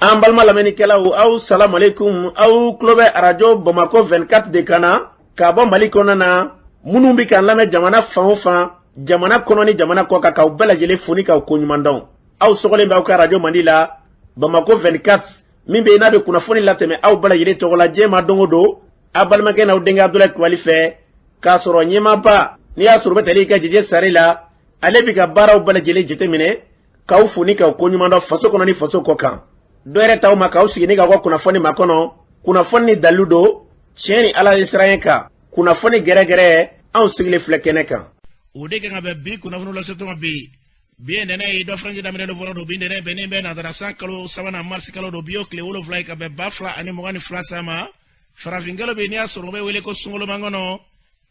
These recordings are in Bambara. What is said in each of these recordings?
An balima lamɛnnikɛlaw, aw salamu aleykum. Aw tulo bɛ Arajo Bamakɔ 24 de kan na k'a bɔ Mali kɔnɔna na. Minnu bɛ k'an lamɛn jamana fan o fan, jamana kɔnɔ ni jamana kɔ kan, k'aw bɛɛ lajɛlen fo ni k'aw koɲuman dɔn. Aw sɔgɔlen bɛ aw ka arajo mandi la, Bamakɔ 24, min bɛ yen n'a bɛ kunnafoni latɛmɛ aw bɛɛ lajɛlen tɔgɔ la diɲɛ ma don o don, aw balimakɛ n'aw denkɛ Abudulayi Kulubali fɛ, k'a sɔrɔ ɲɛmaaba n'i y'a sɔrɔ u bɛ tali kɛ Jeje Sare la, ale bɛ ka baaraw bɛɛ lajɛlen jateminɛ, k'aw fo ni k'aw koɲuman dɔn faso kɔnɔ ni faso kɔ kan. Dɔ yɛrɛ t'aw ma k'aw sigi ni k'aw ka kunnafoni makɔnɔ, kunnafoni ni dalilu don, tiɲɛ ni Ala ye siran kan, kunnafoni gɛrɛgɛrɛ, anw sigilen filɛ kɛnɛ kan. O de kan ka bɛn bi kunnafoni lasetuma bi. Bi ye ntɛnɛn ye, dɔ furancɛ daminɛ don fɔlɔ don. Bi ntɛnɛn bɛnnen bɛ nansara san kalo sabanan, marisi kalo don. Bi y'o tile 7 ye ka bɛn 2022 san ma. Farafinkalo bɛ, n'i y'a sɔrɔ o bɛ wele ko sunkalomakɔnɔ.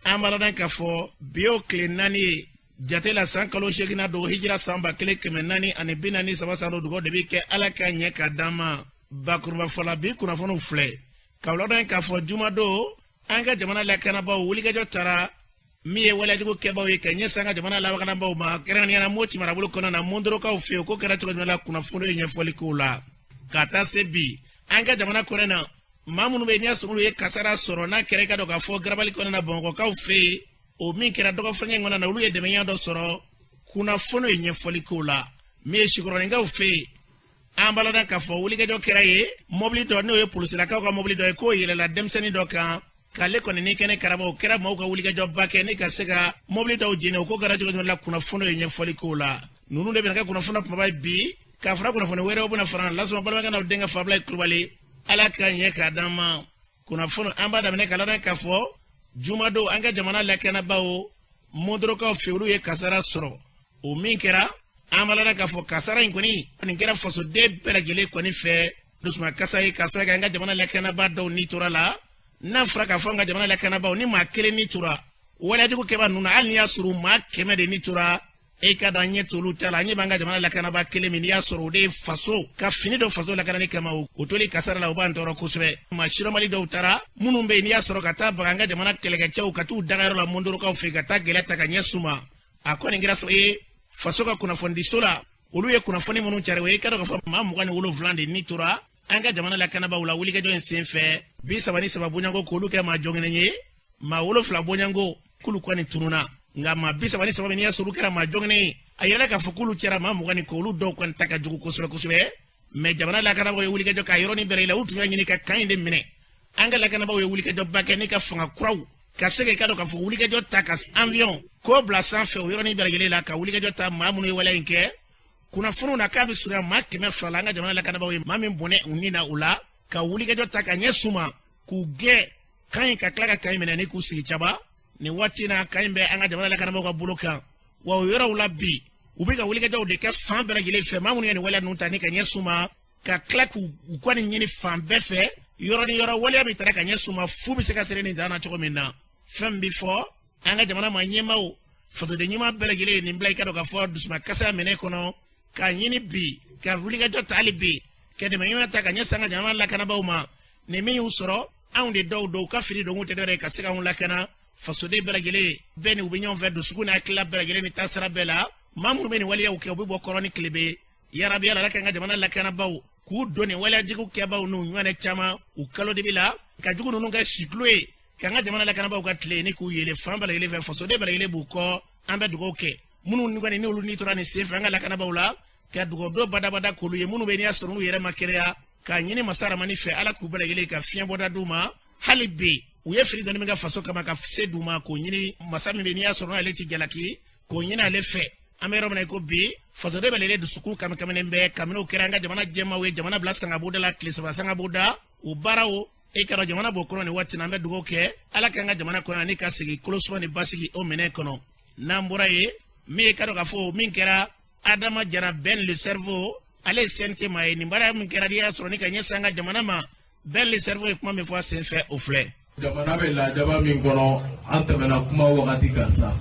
An b'a ladɔn k'a fɔ bi y'o tile 4 ye jate la, san kalo seeginna don, hijira san 1443 san don. Dugawu de bɛ kɛ, Ala ka ɲɛ ka d'an ma. Bakurunba fɔla, bi kunnafoniw filɛ k'aw ladɔn k'a fɔ jumadon, an ka jamana lakanabaaw wulikajɔ taara min ye waleyajugu kɛbaw ye ka ɲɛsin an ka jamana lakanabaaw ma, kɛrɛnkɛrɛnnenya la Moti marabolo kɔnɔna na, Mondorokaw fɛ yen. O ko kɛra cogo jumɛn la? Kunnafoni ye ɲɛfɔli k'o la. Ka taa se bi, an ka jamana kɔnɔ na, maa minnu bɛ yen n'i y'a sɔrɔ olu ye kasara sɔrɔ n'a kɛra i ka dɔn k'a fɔ garabali kɔnɔna na, Bamakɔkaw fɛ yen, o min kɛra dɔgɔfɛngɛ in kɔnɔna na, olu ye dɛmɛya dɔ sɔrɔ. Kunnafoni ye ɲɛfɔli k'o la. Min ye Sikɔrɔninkaw fɛ yen, an b'a ladɔn k'a fɔ wulikajɔ kɛra ye, mɔbili dɔ, n'o ye polisilakaw ka mɔbili dɔ ye, k'o yɛlɛla denmisɛnnin dɔ kan k'ale kɔni ni kɛnɛ karaba. O kɛra maaw ka wulikajɔba kɛ ni ka se ka mɔbili dɔw jeni. O ko kɛra cogo jumɛn la? Kunnafoni ye ɲɛfɔli k'o la. Ninnu de bɛna kɛ kunnafoni kumaba ye bi, k'a fara kunnafoni wɛrɛw bɛna fara lasuma. Balimakɛ n'aw denkɛ Fabulayi Kulubali, Ala ka ɲɛ k'a d'an ma. Kunnafoni an b'a daminɛ ka ladɔn k'a fɔ jumadon, an ka jamana lakanabaaw Mondorokaw fɛ, olu ye kasara sɔrɔ. O min kɛra, an b'a ladɔn k'a fɔ kasara in kɔni, nin kɛra fasoden bɛɛ lajɛlen kɔni fɛ dusuma kasa ye, k'a sɔrɔ k'an ka jamana lakanabaa dɔw ni tora la. N'a fɔra k'a fɔ an ka jamana lakanabaaw ni maa kelen ni tora waleyajugu kɛbaa ninnu na, hali n'i y'a sɔrɔ maa 100 de ni tora, e ka dɔn an ɲɛ t'olu ta la. An ɲɛ b'an ka jamana lakanabaa kelen min, n'i y'a sɔrɔ o de ye faso ka fini dɔ faso lakanani kama, o toli kasara la, o b'an tɔɔrɔ kosɛbɛ. Maa sidɔnbali dɔw taara, minnu bɛ yen n'i y'a sɔrɔ ka taa baga an ka jamana kɛlɛkɛcɛw ka t'u dagayɔrɔ la Mondorokaw fɛ, ka taa gɛlɛya ta ka ɲɛsin u ma. A kɔni kɛra sɔrɔ ye faso ka kunnafonidiso la, olu ye kunnafoni minnu cari, o ye ka dɔn k'a fɔ maa 27 de ni tora an ka jamana lakanabaaw la wulikajɔ in sen fɛ. 33 bonyanko k'olu kɛ maa jɔngɛnɛ ye, maa 7 bonyanko k'olu kɔni tununna. Nka maa 33 min n'i y'a sɔrɔ olu kɛra maa jɔngɛnɛ ye, a yirala k'a fɔ k'olu cɛra maa 20 ni kɔ, olu dɔw kɔni ta ka jugu kosɛbɛ kosɛbɛ. Mɛ jamana lakanabaaw ye wulikajɔ k'a yɔrɔnin bɛrɛ la, u tun y'a ɲini ka kan in de minɛ. An ka lakanabaaw ye wulikajɔba kɛ ni ka fanga kuraw ka se ka i ka dɔn k'a fɔ wulikajɔ ta ka avion k'o bila sanfɛ o yɔrɔnin bɛɛ lajɛlen la, ka wulikajɔ ta maa minnu ye waleya in kɛ. Kunnafoniw na k'a bɛ surunya maa 200 la, an ka jamana lakanabaaw ye maa min bɔnɛ u ni na o la, ka wulikajɔ ta ka ɲɛsin u ma k'u gɛn kan in, ka tila ka kan in minɛ ni k'u sigi caba. Nin waati na, kan in bɛ an ka jamana lakanabaaw ka bolo kan wa. O yɔrɔw la bi, u bɛ ka wulikajɔw de kɛ fan bɛɛ lajɛlen fɛ, maa minnu ye nin waleya ninnu ta ni ka ɲɛsin u ma, ka tila k'u kɔni ɲini fan bɛɛ fɛ, yɔrɔ ni yɔrɔ waleya min taara ka ɲɛsin u ma, fu bɛ se ka sere nin dan na cogo min na. Fɛn min bɛ fɔ, an ka jamana maa ɲɛmaaw, fasoden ɲuman bɛɛ lajɛlen ye nin bila i ka dɔn k'a fɔ dusuma kasaya minɛ kɔnɔ, k'a ɲini bi ka wulikajɔ ta hali bi ka dɛmɛ ɲuman ta ka ɲɛsin an ka jamana lakanabaaw ma. Nin min y'u sɔrɔ, anw de dɔw don, u ka fini donkun tɛ dɔwɛrɛ ye ka se k'anw lakana. Fasoden bɛɛ lajɛlen bɛɛ ni u bɛ ɲɔgɔn fɛ dusukun ni hakilila bɛɛ lajɛlen ni taasira bɛɛ la. Maa minnu bɛ nin waleyaw kɛ, u bɛ bɔ kɔrɔ ni tilebe. Yarabi Ala k'an ka jamana lakanabaaw k'u don nin waleyajugu kɛbaaw n'u ɲɔgɔnna caman u kalo dibi la, ka jugu ninnu kɛ situlo ye, k'an ka jamana lakanabaaw ka tile ni k'u yɛlɛ fan bɛɛ lajɛlen fɛ. Fasoden bɛɛ lajɛlen b'u kɔ. An bɛ dugawu kɛ minnu kɔni n'olu ni tora nin sen fɛ an ka lakanabaaw la, ka dugawu don badabada k'olu ye, minnu bɛ n'i y'a sɔrɔ n'u yɛrɛ ma kɛnɛya, k'a ɲini masa ramani fɛ, Ala k'u bɛɛ lajɛlen ka fiɲɛ bɔda d'u ma. Hali bi u ye fini dɔɔni min kɛ faso kama ka se d'u ma, k'o ɲini masa min bɛ n'i y'a sɔrɔ n'ale ti jalaki, k'o ɲini ale fɛ. An bɛ yɔrɔ min na i ko bi, fasoden bɛɛ lajɛlen dusukun kamikaminen bɛ kabini o kɛra an ka jamana jɛmaaw ye jamana bila sangaboda la, tile 3 sangaboda o baaraw. E ka dɔn jamana b'o kɔnɔ nin waati na. An bɛ dugawu kɛ, Ala k'an ka jamana kɔnɔ ani ka sigi kolosuma ni basigi o minɛn kɔnɔ. N'an bɔra yen, min ye ka dɔn k'a fɔ min kɛra Adama Jara Ben le cerveau, ale ye CNT maa ye. Nin baara min kɛra n'i y'a sɔrɔ ni ka ɲɛsin an ka jamana ma, Ben le cerveau ye kuma min fɔ a sen fɛ, o filɛ. Jamana bɛ lajaba min kɔnɔ, an tɛmɛna kuma wagati kan sa.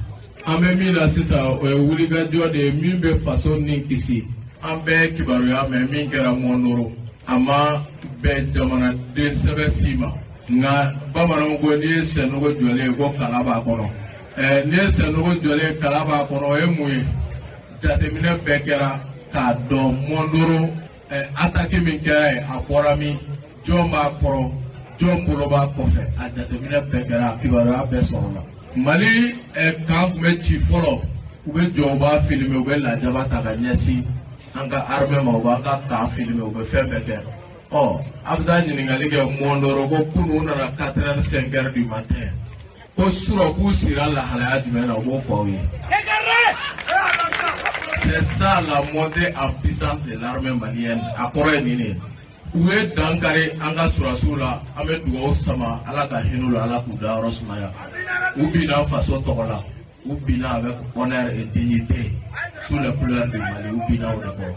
An bɛ min na sisan, o ye wulikajɔ de ye min bɛ faso ni kisi. An bɛɛ kibaruya mɛn min kɛra Mɔndoro, a ma bɛn jamanaden sɛbɛ si ma. Nka bamananw ko n'i ye sɛnogo jɔlen ye ko kala b'a kɔnɔ. Ɛɛ, n'i ye sɛnogo jɔlen ye kala b'a kɔnɔ, o ye mun ye? Jateminɛ bɛɛ kɛra k'a dɔn Mɔndoro. Attaque min kɛra yen, a bɔra min, jɔn b'a kɔrɔ, jɔn bolo b'a kɔfɛ, a jateminɛ bɛɛ kɛra, a kibaruya bɛɛ sɔrɔla. Mali camp tun bɛ ci fɔlɔ, u bɛ jɔ, u b'a filmer, u bɛ lajaba ta ka ɲɛsin an ka armée ma, u b'an ka camp filmer, u bɛ fɛn bɛɛ kɛ. Ɔ, a bɛ taa ɲininkali kɛ Mɔndɔrɔ ko kunun u nana 4 heures, 5 heures du matin, ko surɔ k'u sira lahalaya jumɛn na, u b'o fɔ aw ye. C'est ça la montée en puissance de l'armée malienne. A kɔrɔ ye nin de ye. U ye dan kari an ka surasiw la. An bɛ dugawu sama, Ala ka hinɛ u la, Ala k'u dayɔrɔ sumaya. U binna faso tɔgɔ la, u binna avec honneur et dignité sous les couleurs du Mali, u binna o de kɔrɔ.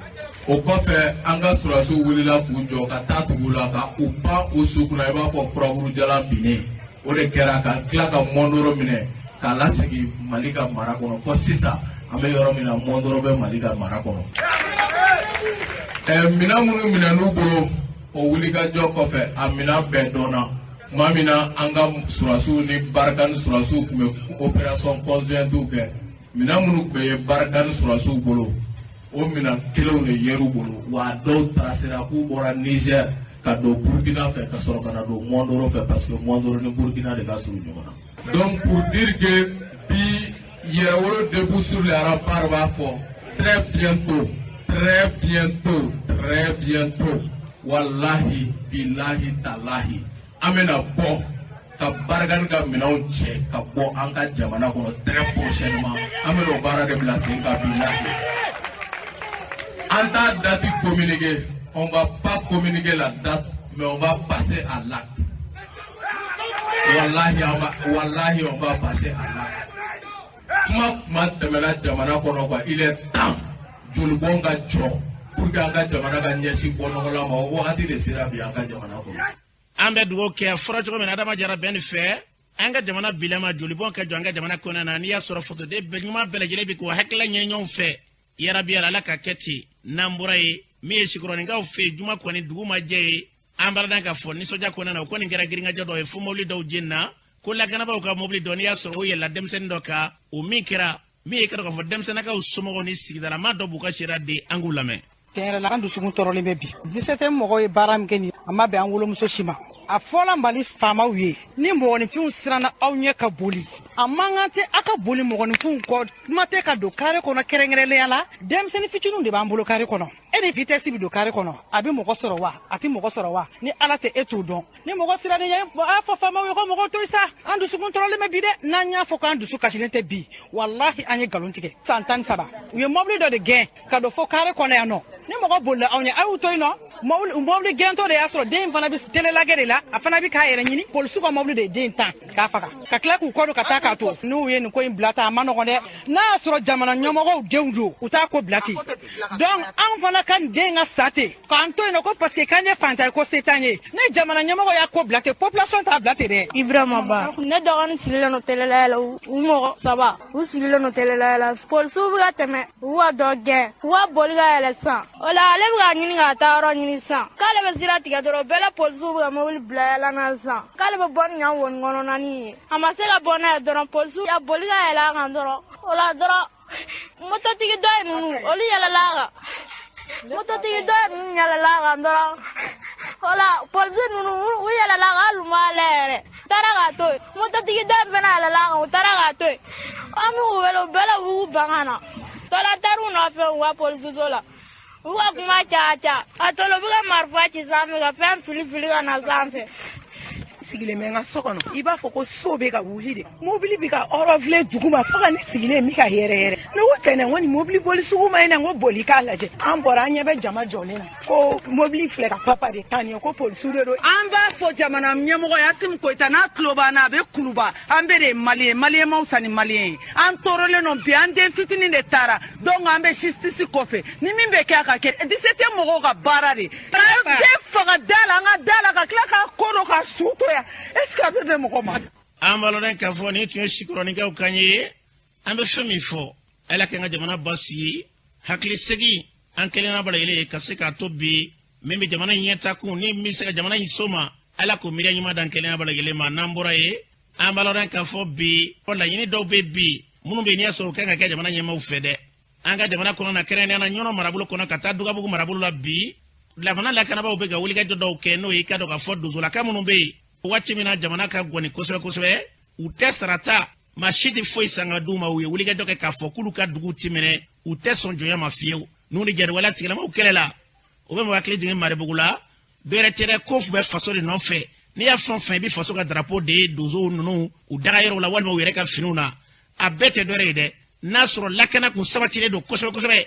O kɔfɛ, an ka surasiw wulila k'u jɔ ka taa tugu la, ka u pan u su kunna i b'a fɔ furaburujalan binnen. O de kɛra ka tila ka Mɔndoro minɛ k'a lasegin Mali ka mara kɔnɔ. Fɔ sisan, an bɛ yɔrɔ min na, Mɔndoro bɛ Mali ka mara kɔnɔ. Minɛn minnu minɛn'u bolo o wulikajɔ kɔfɛ, a minɛn bɛɛ dɔnna. Tuma min na an ka surasiw ni Barkhane surasiw tun bɛ opération conjointe kɛ, minɛn minnu tun bɛ ye Barkhane surasiw bolo, o minɛn kelenw de yer'u bolo. Wa a dɔw tracera k'u bɔra Niger ka don Burkina fɛ, ka sɔrɔ ka na don Mɔndoro fɛ, parce que Mɔndoro ni Burkina de ka surun ɲɔgɔn na. Donc pour dire que bi, Yɛrɛwolo debout sur les remparts b'a fɔ, très bientôt, très bientôt, très bientôt, walahi, bilahi, talahi, an bɛna bɔ ka Barkhane ka minɛnw cɛ ka bɔ an ka jamana kɔnɔ très prochainement. An bɛna o baara de bila sen kan, bilahi. An t'a date communiquer, on va pas communiquer la date, mais on va passer à l'acte. Wallahi, on va, wallahi, on va passer à l'acte. Kuma kuma tɛmɛna jamana kɔnɔ quoi. Il est temps jolibɔn ka jɔ pour que an ka jamana ka ɲɛsin bɔ nɔgɔ la ma. O wagati de sera bi an ka jamana kɔnɔ. An bɛ dugawu kɛ. Fɔra cogo min na, Adama Jara bɛn nin fɛ, an ka jamana bilama, jolibɔn ka jɔ an ka jamana kɔnɔna na. N'i y'a sɔrɔ fasoden bɛɛ ɲuman bɛɛ lajɛlen bi k'o hakilila ɲini ɲɔgɔn fɛ, yarabi Ala ka kɛ ten. N'an bɔra yen, min ye Sikɔrɔninkaw fɛ yen, juma kɔni dugu ma jɛ ye, an b'a dɔn k'a fɔ nisɔndiya kɔnɔna na, o kɔni kɛra girinkajɔ dɔ ye fo mobili dɔw jeni na, ko lakanabaaw ka mobili dɔ, n'i y'a sɔrɔ o yɛlɛla denmisɛnnin dɔ kan. O min kɛra min ye, ka dɔn k'a fɔ denmisɛnninkaw somɔgɔw ni sigidalama dɔ b'u ka sariya di, an k'u lamɛn. Tiɲɛ yɛrɛ la, an dusukun tɔɔrɔlen bɛ bi. 17 mɔgɔw ye baara min kɛ nin, a ma bɛn an wolomuso si ma. A fɔla Mali faamaw ye, ni mɔgɔninfinw siranna aw ɲɛ ka boli, a man kan tɛ aw ka boli mɔgɔninfinw kɔ. Kuma tɛ ka don carré kɔnɔ, kɛrɛnkɛrɛnnenya la denmisɛnnin fitininw de b'an bolo carré kɔnɔ. E ni vitesse bɛ don carré kɔnɔ, a bɛ mɔgɔ sɔrɔ wa, a tɛ mɔgɔ sɔrɔ wa, ni Ala tɛ, e t'o dɔn. Ni mɔgɔ sirannen ye, a fɔ faamaw ye ko mɔgɔw to yen sa. An dusukun tɔɔrɔlen bɛ bi dɛ. N'an y'a fɔ k'an dusu kasilen tɛ bi, walahi, an ye nkalon tigɛ. San 13, u ye mɔbili dɔ de gɛn ka don fo carré kɔnɔ yan nɔ. Ni mɔgɔ bolila aw ɲɛ, a y'u to yen nɔ. Mɔbili gɛntɔ de y'a sɔrɔ den in fana bɛ telelagɛ de la, a fana bɛ k'a yɛrɛ ɲini. Polisiw ka mɔbili de ye den tan k'a faga, ka tila k'u kɔ don ka taa k'a to. N'u ye nin ko in bila tan, a ma nɔgɔn dɛ. N'a y'a sɔrɔ jamana ɲɛmɔgɔw denw don, u t'a ko bila ten. Donc anw fana ka nin den ka sa ten k'an to yen nɔ, ko parce que k'an ye fantan ye, ko se t'an ye. Ni jamana ɲɛmɔgɔ y'a ko bila ten, population t'a bila ten dɛ. Ibrahima Ba, ne dɔgɔnin sigilen don telelaya la. U mɔgɔ saba, u sigilen don telelaya la. Polisiw bɛ ka tɛmɛ, u ka dɔ gɛn, u ka boli ka yɛlɛ sisan. O la, ale bɛ ka ɲini k'a taa yɔrɔ ɲini sisan, k'ale bɛ sira tigɛ dɔrɔn. Bɛɛ la, polisiw bɛ ka mobili bila yɛlɛ na sisan, k'ale bɛ bɔ ni ɲan woni kɔnɔnanin ye. A ma se ka bɔ n'a ye dɔrɔn, polisiw ya boli ka yɛlɛ a kan dɔrɔn. O la dɔrɔn, mototigi dɔ ye ninnu, olu yɛlɛla a kan. Mototigi dɔ ye ninnu yɛlɛla a kan dɔrɔn. O la, polisi ninnu, u yɛlɛla a kan, hali u m'a lajɛ yɛrɛ, u taara k'a to yen. Mototigi dɔ in fana yɛlɛla a kan, u taara k'a to yen. An b'u wele, u bɛɛ la, u b'u ban ka na. Tɔla taar'u nɔfɛ u ka polisiso la. U ka kuma caya caya, a tɔla u bɛ ka marifa ci sanfɛ, ka fɛn fili fili ka na sanfɛ. Sigilen bɛ n ka so kɔnɔ, i b'a fɔ ko so bɛ ka wuli de. Mobili bɛ ka ɔrɔfile dugu ma fo ka ne sigilen bɛ ka yɛrɛ yɛrɛ. Ne ko tɛnɛ, n ko nin mobili boli sugu ma ɲi, n ko boli k'a lajɛ. An bɔra, an ɲɛ bɛ jama jɔlen na, ko mobili filɛ ka papa de taa nin ye, ko polisiw de don. An b'a fɔ jamana ɲɛmɔgɔ ye, Asimi Koyita, n'a tulo b'an na, a bɛ Kuluba. An bɛɛ de ye Malien, Malien ma fisa ni Malien ye. An tɔɔrɔlen don bi, an den fitinin de taara. Donc an bɛ justice kɔfɛ, ni min bɛ kɛ, a ka kɛ. 17 mɔgɔw ka baara de ka den faga da la, an ka da la, ka tila k'a ko dɔ ka su to yan, est ce que a bɛ bɛn mɔgɔ ma? An b'a lɔn k'a fɔ nin tun ye Sikɔrɔninkaw kan ye. An bɛ fɛn min fɔ, Ala k'an ka jamana basigi, hakili segin an kelenna bala ye, ka se k'a to bi min bɛ jamana in ɲɛta kun ni min bɛ se ka jamana in so ma, Ala k'o miiriya ɲuman d'an kelenna bala ma. N'an bɔra yen, an b'a lɔn k'a fɔ bi ko laɲini dɔw bɛ bi minnu bɛ yen, n'i y'a sɔrɔ u kan ka kɛ jamana ɲɛmaaw fɛ dɛ, an ka jamana kɔnɔ na, kɛrɛnkɛrɛnnenya la Ɲɔnɔ marabolo kɔnɔ, ka taa Dugabugu marabolo la bi. Jamana lakanabaaw bɛ ka wulikajɔ dɔw kɛ, n'o ye i ka dɔn k'a fɔ donsolaka minnu bɛ yen, waati min na jamana ka gɔni kosɛbɛ kosɛbɛ, u tɛ sarata, maa si tɛ foyi san ka d'u ma. U ye wulikajɔ kɛ k'a fɔ k'olu ka dugu ti minɛ, u tɛ sɔn jɔnya ma fiyewu. N'u ni jariwaleya tigilamaw kɛlɛla, o bɛ mɔgɔ hakili jigin Maribugu la. Dɔwɛrɛ tɛ dɛ, ko bɛ faso de nɔfɛ. N'i y'a fɛn o fɛn, i bɛ faso ka darapo de ye donsow ninnu u daga yɔrɔw la walima u yɛrɛ ka finiw na. A bɛɛ tɛ dɔwɛrɛ ye dɛ, n'a sɔrɔ lakana kun sabatilen don kosɛbɛ kosɛbɛ,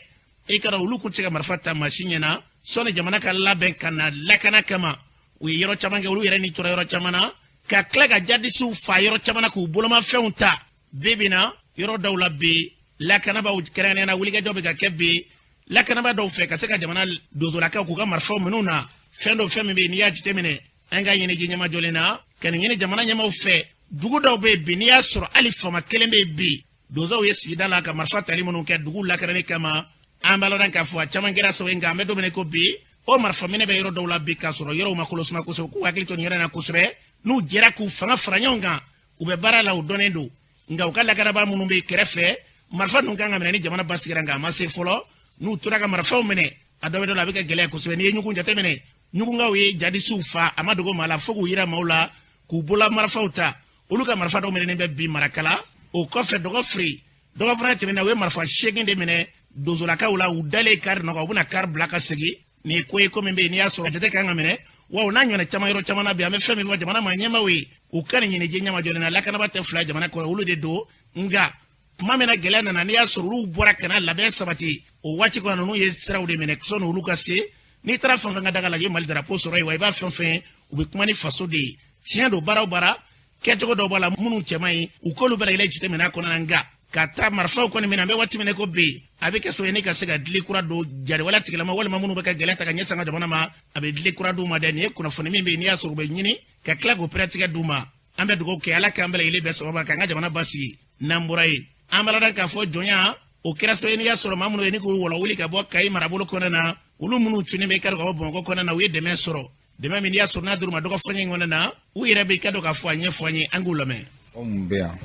e ka dɔn olu kun tɛ se ka marifa ta maa si ɲɛna. Sɔnni jamana ka labɛn ka na lakana kama, u ye yɔrɔ caman kɛ, olu yɛrɛ ni tora yɔrɔ caman na, ka tila ka jadisiw fa yɔrɔ caman na k'u bolomafɛnw ta. Bi bi na, yɔrɔ dɔw la bi, lakanabaaw kɛrɛnkɛrɛnnenya na, wulikajɔ bɛ ka kɛ bi lakanabaa dɔw fɛ ka se ka jamana donsolakaw k'u ka marifaw minnu na. Fɛn dɔ, fɛn min bɛ yen, n'i y'a jateminɛ, an ka ɲini ji ɲɛmajɔlen na ka nin ɲini jamana ɲɛmaaw fɛ. Dugu dɔw bɛ yen bi, n'i y'a sɔrɔ hali faama kelen bɛ yen bi, donsow ye sigida la ka marifa tali minnu kɛ dugu lakanani kama, an b'a lɔn k'a fɔ a caman kɛra sɔrɔ. Nka an bɛ don min na ko bi, o marifa minɛ bɛ yɔrɔ dɔw la bi k'a sɔrɔ yɔrɔw ma kolosuma kosɛbɛ. K'u hakili to nin yɔrɔ in na kosɛbɛ. N'u jɛra k'u fanga fara ɲɔgɔn kan, u bɛ baara la, u dɔnnen don. Nka u ka lakanabaa minnu bɛ kɛrɛfɛ, marifa ninnu kan ka minɛ ni jamana basigira, nka a ma se fɔlɔ. N'u tora ka marifaw minɛ, a dɔ bɛ dɔ la, a bɛ ka gɛlɛya kosɛbɛ. N'i ye ɲugun jateminɛ, ɲugunkaw ye jadisiw fa, a ma dogo maa la, fo k'u yira maaw la k'u bolola marifaw ta. Olu ka marifa dɔw minɛnen bɛ bi Marakala. O kɔfɛ, dɔgɔ firi dɔgɔ fana tɛmɛna, u ye marifa 8 de minɛ donsolakaw la. U dalen kari nɔgɔ, u bɛna kari bila ka segin. Nin ye ko ye, ko min bɛ yen, n'i y'a sɔrɔ jate kan ka minɛ wa. O n'a ɲɔgɔnna caman, yɔrɔ caman na bi, an bɛ fɛn min fɔ jamana maa ɲɛmaaw ye, u ka nin ɲini ɲɛmajɔlen na. Lakanaba tɛ fila jamana kɔnɔ, olu de don. Nka tuma min na gɛlɛya nana, n'i y'a sɔrɔ olu bɔra ka na labɛn sabati, o waati kɔnɔ ninnu ye siraw de minɛ sɔnni olu ka se. N'i taara fɛn fɛn ka daga la, i ye Mali darapo sɔrɔ yen wa, i b'a fɛn fɛn, u bɛ kuma ni faso de ye. Tiɲɛ don, baara o baara kɛcogo dɔw b'a la minnu cɛman ye, u k'olu bɛɛ lajɛlen jateminɛ a kɔnɔna na. Nka ka taa marifaw kɔni minɛ, an bɛ waati min na ko bi, a bɛ kɛ so ye ne ka se ka dili kura don jariwala tigilama walima minnu bɛ ka gɛlɛya ta ka ɲɛsin an ka jamana ma, a bɛ dili kura d'u ma dɛ. Nin ye kunnafoni min bɛ yen, n'i y'a sɔrɔ u bɛ ɲini ka tila k'o pɛrɛtigɛ d'u ma. An bɛ dugawu kɛ, Ala k'an bɛɛ lajɛlen bɛɛ sababa k'an ka jamana basigi. N'an bɔra yen, an b'a ladɔn k'a fɔ jɔnya o kɛra so ye, n'i y'a sɔrɔ maa minnu ye ni k'u wɔlɔ wuli ka bɔ Kayi marabolo kɔnɔna na, olu minnu cunnen bɛ i ka dɔn ka bɔ Bamakɔ kɔnɔna na, u ye dɛmɛ sɔrɔ, dɛmɛ min n'i y'a sɔrɔ n'a dir'u ma dɔgɔ fɔɲɛ in kɔnɔna na, u yɛrɛ bɛ i ka dɔn k'a fɔ a ɲɛfɔ an ye, an k'u lamɛn. Mɔgɔ min bɛ yan,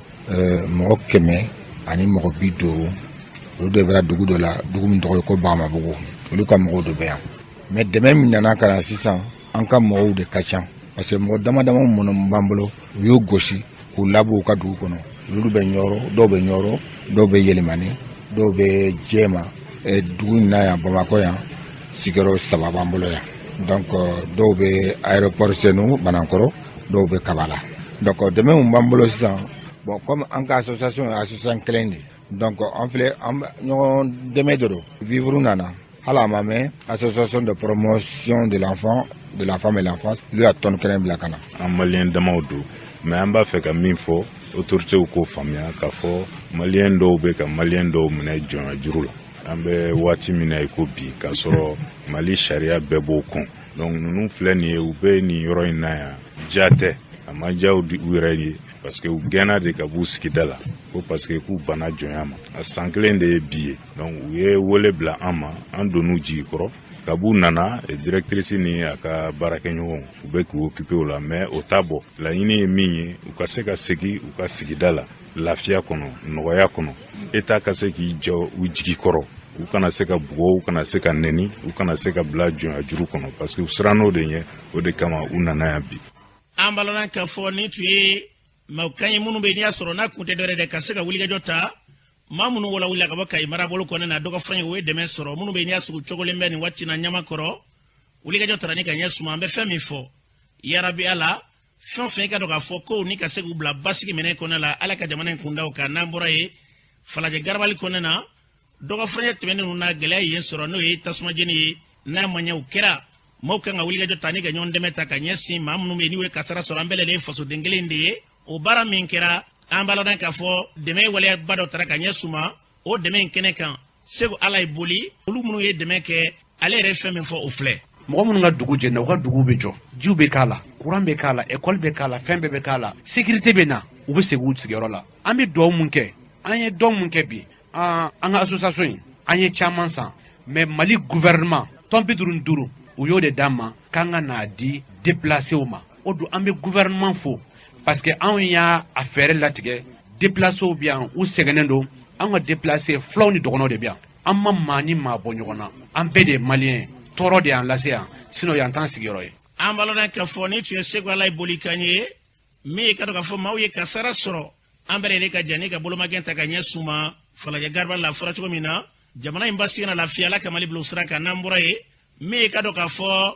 mɔgɔ 150, olu de bɛra dugu dɔ la, dugu min tɔgɔ ye ko Bagamabugu. Olu ka mɔgɔw de bɛ yan. Mais dɛmɛ min nana ka na sisan, an ka mɔgɔw de ka ca, parce que mɔgɔ dama dama minnu b'an bolo, u y'u gosi k'u labɔ u ka dugu kɔnɔ. Olu bɛ Ɲɔrɔ, dɔw bɛ Ɲɔrɔ, dɔw bɛ Yɛlɛmani, dɔw bɛ Jɛma. Dugu in na yan, Bamakɔ yan, sigiyɔrɔ 3 b'an bolo yan. Donc dɔw bɛ aéroport Senu Banankɔrɔ, dɔw bɛ Kabala. Donc dɛmɛ min b'an bolo sisan, bon, comme an ka association ye association kelen de, donc an filɛ, an ɲɔgɔn dɛmɛ de don. Vivre nana, hali a ma mɛn, association de promotion de l'enfant, de la femme et l'enfance, olu y'a tɔni kelen bila ka na. An Maliyɛn damaw don, mais an b'a fɛ ka min fɔ, autorités k'o faamuya k'a fɔ Maliyɛn dɔw bɛ ka Maliyɛn dɔw minɛ jɔnya juru la. An bɛ waati min na i ko bi, k'a sɔrɔ Mali sariya bɛɛ b'o kɔn. Donc ninnu filɛ nin ye, u bɛ nin yɔrɔ in na yan, ja tɛ, a ma diya u yɛrɛ ye, parce que u gɛnna de ka b'u sigida la ko parce que k'u banna jɔnya ma. A san kelen de ye bi ye. Donc u ye wele bila an ma, an donn'u jigi kɔrɔ. Kab'u nana, directrice ni a ka baarakɛɲɔgɔnw, u bɛ k'u occuper o la. Mais o t'a bɔ, laɲini ye min ye, u ka se ka segin u ka sigida la lafiya kɔnɔ, nɔgɔya kɔnɔ, État ka se k'i jɔ u jigi kɔrɔ, u kana se ka bugɔ, u kana se ka nɛni, u kana se ka bila jɔnya juru kɔnɔ, parce que u sirann'o de ɲɛ. O de kama u nana yan bi. An balana k'a fɔ nin tun ye maaw ye minnu bɛ yen, n'i y'a sɔrɔ n'a kun tɛ dɔwɛrɛ dɛ, ka se ka wulikajɔ ta maa minnu wala wulila ka bɔ Kayi marabolo kɔnɔna na dɔgɔ fɛn ye, o ye dɛmɛ sɔrɔ. Minnu bɛ yen, n'i y'a sɔrɔ cogolen bɛ nin waati na ɲama kɔrɔ, wulikajɔ tara ni ka ɲɛ suma. An bɛ fɛn min fɔ, yarabi Ala, fɛn o fɛn i ka dɔn k'a fɔ ko ni ka se k'u bila basigi minɛ kɔnɔna la, Ala ka jamana in kundaw kan. N'an bɔra yen, Falajɛ garabali kɔnɔna na, dɔgɔ furancɛ tɛmɛnen ninnu na, gɛlɛya ye yen sɔrɔ, n'o ye tasuma jeni ye. N'a ma ɲɛ o kɛra, maaw kan ka wulikajɔ ta ni ka ɲɔgɔn dɛmɛ ta ka ɲɛsin maa minnu bɛ yen n'u ye kasara sɔrɔ. An bɛɛ lajɛlen ye fasoden kelen de ye. O baara min kɛra, an b'a ladɔn k'a fɔ dɛmɛ waleyaba dɔ tara ka ɲɛsin u ma. O dɛmɛ in kɛnɛ kan, Segu Ala ye boli, olu minnu ye dɛmɛ kɛ, ale yɛrɛ ye fɛn min fɔ, o filɛ. Mɔgɔ minnu ka dugu jɛnna, u ka dugu bɛ jɔ, jiw bɛ k'a la, kuran bɛ k'a la, ekɔli bɛ k'a la, fɛn bɛɛ bɛ k'a la, sécurité bɛ na, u bɛ segin u sigiyɔrɔ la. An bɛ dugawu mun kɛ, an ye dɔn mun kɛ bi, an ka association in, an ye caman san, mais Mali gouvernement tɔn 55, u y'o de d'an ma k'an ka n'a di déplacéw ma. O don, an bɛ gouvernement fo, parce que anw y'a a fɛɛrɛ latigɛ. Déplacéw bɛ yan, u sɛgɛnnen don. An ka déplacé, fulaw ni dɔgɔnɔw de bɛ yan. An ma maa ni maa bɔ ɲɔgɔn na, an bɛɛ de ye Maliyɛn ye. Tɔɔrɔ de y'an lase yan, sinon yan t'an sigiyɔrɔ ye. An b'a lɔn k'a fɔ nin tun ye Segu Alayi bolikan ye min ye ka dɔn k'a fɔ maaw ye kasara sɔrɔ. An bɛɛ lajɛlen ka jɛ ni ka bolomagɛn ta ka ɲɛsin u ma Falajɛ gariba la. Fɔra cogo min na, jamana in basigi na lafiya, Ala ka Mali bila o sira kan. N'an bɔra yen, min ye ka dɔn k'a fɔ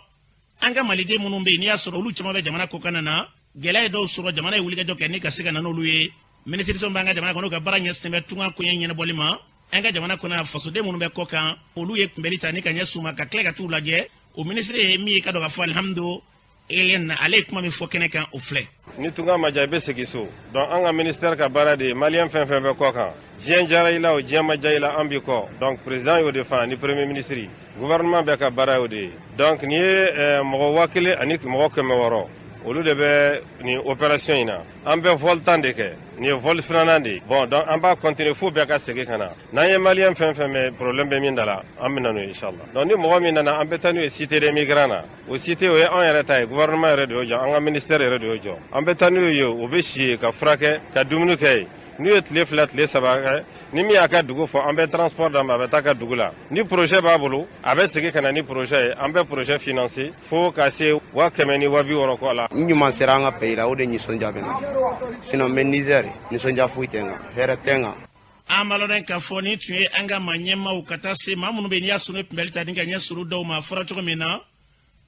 an ka maliden minnu bɛ yen, n'i y'a sɔrɔ olu caman bɛ jamana kɔkan na, gɛlɛya ye dɔw sɔrɔ, jamana ye wulikajɔ kɛ ni ka se ka na n'olu ye. Minisiriso b'an ka jamana kɔnɔ ka baara ɲɛsin bɛ tunga koɲɛ ɲɛnabɔli ma an ka jamana kɔnɔ. Fasoden minnu bɛ kɔ kan, olu ye kunbɛli ta ni ka ɲɛsin u ma, ka tila ka t'u lajɛ. O minisiri ye min ye ka dɔn k'a fɔ Alihamdu Eliane, ale ye kuma min fɔ kɛnɛ kan, o filɛ. Ni tunga ma diya, i bɛ segin so. Donc an ka ministère ka baara de ye maliyɛn fɛn fɛn bɛ kɔ kan, diɲɛ diyara i la o, diɲɛ ma diya i la, an b'i kɔ. Donc président y'o de fɔ ni premier ministre, gouvernement bɛɛ ka baara y'o de ye. Donc nin ye mɔgɔ 1600, olu de bɛ nin opération in na. An bɛ vol 10 de kɛ, nin ye vol filanan de ye. Bon, donc an b'a continuer fo bɛɛ ka segin ka na. N'an ye maliyɛn fɛn fɛn bɛ problème bɛ min da la, an bɛ na n'o ye inchallah. Donc ni mɔgɔ min nana, an bɛ taa n'u ye cité des migrants na. O cité, o ye anw yɛrɛ ta ye, gouvernement yɛrɛ de y'o jɔ, an ka ministère yɛrɛ de y'o jɔ. An bɛ taa n'u ye, u bɛ si yen, ka furakɛ, ka dumuni kɛ yen. N'u ye tile 2, tile 3 kɛ, ni min y'a ka dugu fɔ, an bɛ transport d'a ma, a bɛ taa ka dugu la. Ni projet b'a bolo, a bɛ segin ka na ni projet ye, an bɛ projet financer fo ka se 100 000 ni 60 000 kɔ la. N ɲuman sera an ka pays la, o de nisɔndiya bɛ na. Sinon n bɛ Niger, nisɔndiya foyi tɛ n kan, hɛrɛ tɛ n kan. An b'a lɔn k'a fɔ nin tun ye an ka maa ɲɛmaaw ka taa se maa minnu bɛ yen, n'i y'a sɔrɔ kunbɛli ta ni ka ɲɛ suru dɔw ma. A fɔra cogo min na,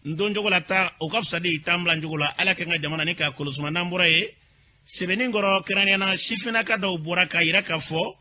n don cogo la taa, o ka fisa de i t'an bila cogo la. Ala kɛ n ka jamana ni k'a kolosuma. N'an bɔra yen, sɛbɛnni kɔrɔ, kɛrɛnkɛrɛnnenya sifinnaka dɔw bɔra k'a yira k'a fɔ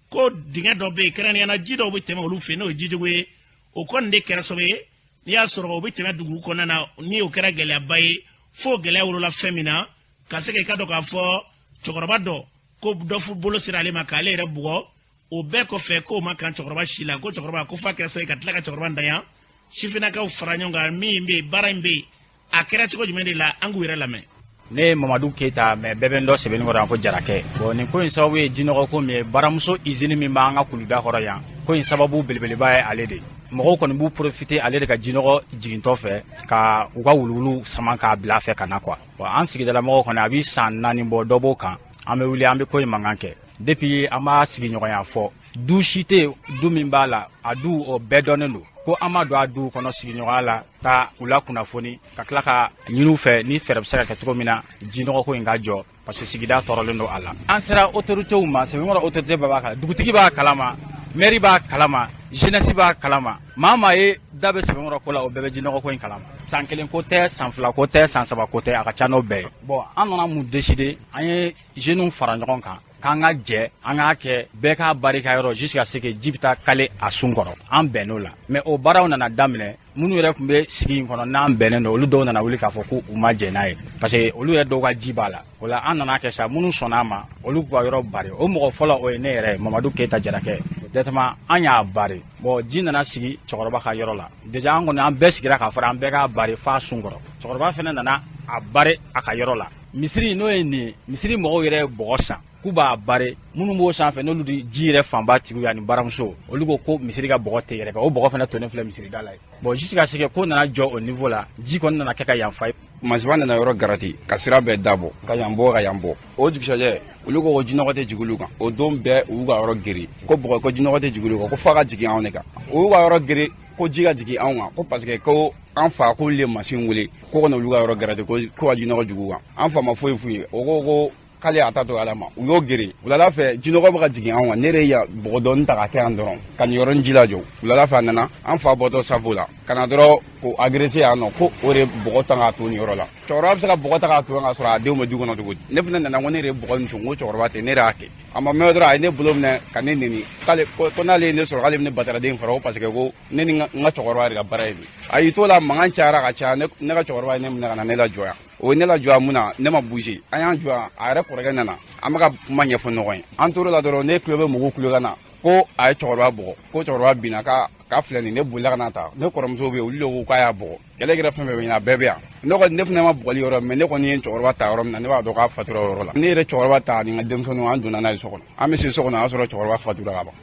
ko dingɛ dɔ bɛ yen, kɛrɛnkɛrɛnnenya ji dɔw bɛ tɛmɛ olu fɛ, n'o ye jijugu ye. O kɔni de kɛra sababu ye, n'i y'a sɔrɔ o bɛ tɛmɛ dugu kɔnɔna na, ni o kɛra gɛlɛyaba ye, fo gɛlɛya wolola fɛn min na, ka se k'i ka dɔn k'a fɔ cɛkɔrɔba dɔ ko dɔ fu bolo sera ale ma k'ale yɛrɛ bugɔ. O bɛɛ kɔfɛ, k'o ma kan cɛkɔrɔba si la, ko cɛkɔrɔba ko f'a kɛra sababu ye ka tila ka cɛkɔrɔba ntanya. Sifinnakaw fara ɲɔgɔn kan, min bɛ yen, baara in bɛ yen, a kɛra cogo jumɛn de la? An k'u yɛrɛ lamɛn. Ne ye Mamadu Keyita, mais bɛɛ bɛ n dɔn Sɛbɛnnikɔrɔ yan ko Jarakɛ. Bon, nin ko in sababu ye jinɔgɔ ko min ye, baramuso usine min b'an ka kuluda kɔrɔ yan, ko in sababu belebeleba ye ale de. Mɔgɔw kɔni b'u profiter ale de ka jinɔgɔ jigintɔ fɛ, ka u ka wuluwulu sama k'a bila a fɛ ka na quoi. Bon, an sigidalamɔgɔw kɔni, a bɛ san 4 bɔ, dɔ b'o kan, an bɛ wuli, an bɛ ko in mankan kɛ. Depuis an b'a sigiɲɔgɔnya fɔ, du si tɛ yen, du min b'a la, a du o bɛɛ dɔnnen don ko an ma don a duw kɔnɔ sigiɲɔgɔnya la ka u la kunnafoni, ka tila ka ɲini u fɛ ni fɛɛrɛ bɛ se ka kɛ cogo min na jinɔgɔ ko in ka jɔ, parce que sigida tɔɔrɔlen don a la. An sera autoritéw ma, Sɛbɛnnikɔrɔ autorité bɛɛ b'a kalama, dugutigi b'a kalama, maire b'a kalama, jeunesse b'a kalama, maa maa ye da bɛ Sɛbɛnnikɔrɔ ko la, o bɛɛ bɛ jinɔgɔ ko in kalama. San kelen ko tɛ, san 2 ko tɛ, san 3 ko tɛ, a ka ca n'o bɛɛ ye. Bon, an nana mun décider? An ye jeunes fara ɲɔgɔn kan k'an ka jɛ, an k'a kɛ bɛɛ k'a barika yɔrɔ jusqu'à ce que ji bɛ taa kale a sun kɔrɔ. An bɛnn'o la, mais o baaraw nana daminɛ, minnu yɛrɛ tun bɛ sigi in kɔnɔ n'an bɛnnen don, olu dɔw nana wuli k'a fɔ ko u ma jɛn n'a ye, parce que olu yɛrɛ dɔw ka ji b'a la. O la, an nana kɛ sa, minnu sɔnna a ma, olu k'u ka yɔrɔ bari. O mɔgɔ fɔlɔ, o ye ne yɛrɛ ye, Mamadu Keyita Jarakɛ. Directement an y'a bari. Bon, ji nana sigi cɛkɔrɔba ka yɔrɔ la. Déjà an kɔni, an bɛɛ sigira k'a fɔ an bɛɛ k'a bari f'a sun kɔrɔ. Cɛkɔrɔba fana nana a bari a ka yɔrɔ la. Misiri, n'o ye nin ye, misiri mɔgɔw yɛrɛ ye bɔgɔ san k'u b'a bari. Minnu b'o sanfɛ, n'olu di ji yɛrɛ fanba tigiw ani baramuso, olu ko ko misiri ka bɔgɔ tɛ yɛrɛ kɛ. O bɔgɔ fana tonnen filɛ misiri da la ye. Bon, jusqu'à ce que ko nana jɔ o niveau la, ji kɔni nana kɛ ka yan fa ye. Masiba nana yɔrɔ garati, ka sira bɛɛ dabɔ, ka yan bɔ, ka yan bɔ. O dugusajɛ, olu ko ko jinɔgɔ tɛ jigin olu kan. O don bɛɛ, u y'u ka yɔrɔ gere ko bɔgɔ, ko jinɔgɔ tɛ jigin olu kan, ko f'a ka jigin anw de kan. U y'u ka yɔrɔ gere ko ji ka jigin anw kan, ko parce que ko an fa k'olu ye masin wele ko ka na olu ka yɔrɔ garati, ko ka jinɔgɔ jigin u kan. An fa ma foyi f'u ye. O ko ko k'ale y'a ta to Ala ma. U y'o gere. Wulada fɛ, jinɔgɔ bɛ ka jigin anw kan. Ne yɛrɛ ya bɔgɔ dɔɔni ta ka kɛ yan dɔrɔn, ka nin yɔrɔnin ji lajɔ. Wulada fɛ, a nana, an fa bɔtɔ safo la ka na dɔrɔn k'o agressé yan nɔ, ko o de bɔgɔ ta k'a to nin yɔrɔ la. Cɛkɔrɔba bɛ se ka bɔgɔ ta k'a to yan ka sɔrɔ a denw bɛ du kɔnɔ cogo di? Ne fana nana ko ne yɛrɛ ye bɔgɔ nin to, n ko cɛkɔrɔba tɛ, ne yɛrɛ y'a kɛ. A ma mɛn dɔrɔn, a ye ne bolo minɛ ka ne neni, k'ale ko n'ale ye ne sɔrɔ, k'ale bɛ ne bataraden faga, ko parce que ko ne ni n ka cɛkɔrɔba yɛrɛ ka baara ye nin. A y'i t'o la, mankan cayara ka caya, ne ka cɛkɔrɔba ye ne minɛ ka na ne lajɔ yan. O ye ne lajɔ mun na? Ne ma bouger. An y'an jɔ yan, a yɛrɛ kɔrɔkɛ nana, an bɛ ka kuma ɲɛfɔ ɲɔgɔn ye. An tor'o la dɔrɔn, ne tulo bɛ mɔgɔw kulokan na ko a ye cɛkɔrɔba bugɔ, ko cɛkɔrɔba binna, k'a filɛ nin. Ne bolila ka na ta. Ne kɔrɔmuso bɛ yen, olu de ko k'a y'a bugɔ. Kɛlɛ kɛra fɛn fɛn bɛ ɲɛna, a bɛɛ bɛ yan. Ne kɔni, ne fana ma bugɔli yɔrɔ, mais ne kɔni ye cɛkɔrɔba ta yɔrɔ min na, ne b'a dɔn k'a fatura o yɔrɔ la. Ne yɛrɛ cɛkɔrɔba ta ani n ka denmisɛnninw, an donna n'a ye so kɔnɔ. An bɛ se so kɔnɔ, o y'a sɔrɔ cɛkɔrɔba fatura ka ban.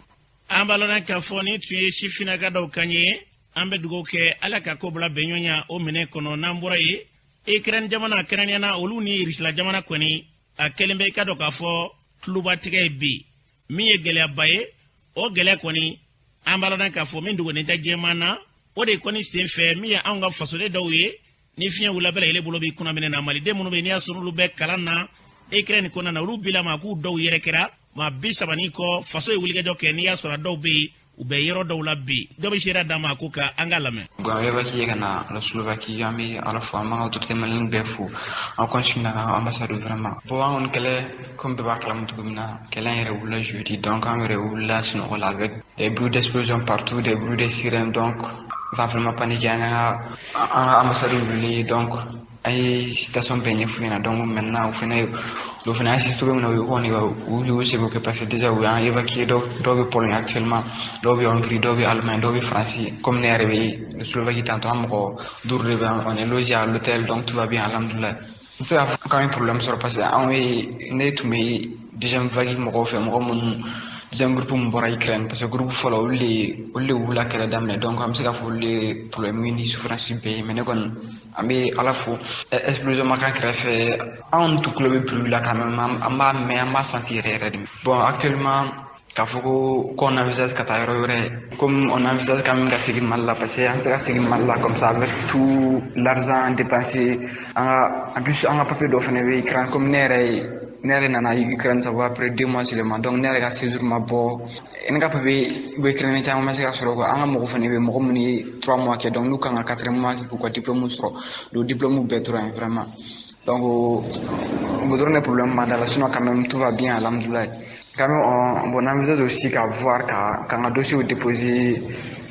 An b'a lɔn k'a fɔ nin tun ye sifinnaka dɔw kan ye. An bɛ dugawu kɛ, Ala ka ko bila bɛnɲɔgɔnya o minɛ kɔnɔ. N'an bɔra yen, Ukraine jamana, kɛrɛnkɛrɛnnenya olu ni Irisila jamana kɔni, a kɛlen bɛ i ka dɔn k'a fɔ tulubatigɛ ye bi min ye gɛlɛyaba ye. O gɛlɛya kɔni, an b'a lɔn k'a fɔ min dogolen tɛ jɛman na. O de kɔni sen fɛ, min ye anw ka fasoden dɔw ye, ni fiɲɛ wulila, bɛɛ lajɛlen bolo b'i kunna minɛ na. Maliden minnu bɛ yen, n'i y'a sɔrɔ olu bɛ kalan na Ukraine kɔnɔna na, olu bila ma k'u dɔw yɛrɛ kɛra maa 30 ni kɔ. Faso ye wulikajɔ kɛ, n'i y'a sɔrɔ a dɔw bɛ yen, u bɛ yɔrɔ dɔw la bi. Dɔ bɛ seereya d'a ma ko ka an ka lamɛn. Bon, an évacué ka na la Slovaquie. An bɛ Ala fo, an b'an ka autorité malienne bɛɛ fo, an consul n'a ka ambassade, vraiment. Bon, an kɔni kɛlɛ, comme bɛɛ b'a kalama cogo min na, kɛlɛ in yɛrɛ wulila jeudi. Donc an yɛrɛ wulila sunɔgɔ la avec des bruits d'explosion partout, des bruits de sirènes. Donc on a vraiment paniqué. An y'an ka an ka ambassade wele, donc an ye situation bɛɛ ɲɛf'u ɲɛna. Donc maintenant, u fɛnɛ olu fana y'an cogo min na, u kɔni u y'u seko kɛ, parce que déjà u y'an évacué. Dɔw dɔw bɛ Pologne actuellement, dɔw bɛ Hongrie, dɔw bɛ Allemagne, dɔw bɛ Faransi. Comme ne yɛrɛ bɛ Slovaquie tantôt, an mɔgɔ duuru de bɛ yan, on est logé à l'hôtel, donc tout va bien, alhamdoulilah. N tɛ se k'a fɔ k'an ye problème sɔrɔ, parce que anw ye ne tun bɛ deuxième vague mɔgɔw fɛ, mɔgɔ minnu deuxième groupe min bɔra Ukraine, parce que groupe fɔlɔ, olu de wulila kɛlɛ daminɛ. Donc an bɛ se k'a fɔ olu de ye problème ni souffrance bɛɛ ye. Mais ne kɔni, an bɛ Ala fo, explosion ma k'an kɛrɛfɛ. Anw tun tulo bɛ bruit la quand même, an b'a mɛn, an b'a senti yɛrɛ yɛrɛ de. Bon, actuellement, k'a fɔ ko qu'on envisage ka taa yɔrɔ wɛrɛ, comme on envisage quand même ka segin Mali la, parce que an tɛ se ka segin Mali la comme ça avec tout l'argent dépensé. An ka en plus, an ka papier dɔ fana bɛ Ukraine. Comme ne yɛrɛ nana Ukraine, ça va après 2 mois seulement, donc ne yɛrɛ ka séjour ma bɔ, ne ka papier bɛ Ukraine caman ma se ka sɔrɔ quoi. An ka mɔgɔ fana bɛ, mɔgɔ minnu ye 3 mois kɛ, donc n'u kan ka quatrième mois kɛ k'u ka diplôme sɔrɔ, donc diplôme bɛɛ tora yen vraiment. Donc o dɔrɔn de problème b'an da la, sinon quand même tout va bien, alhamdoulilah. Quand même on envisage aussi ka voir ka k'an ka dossier déposer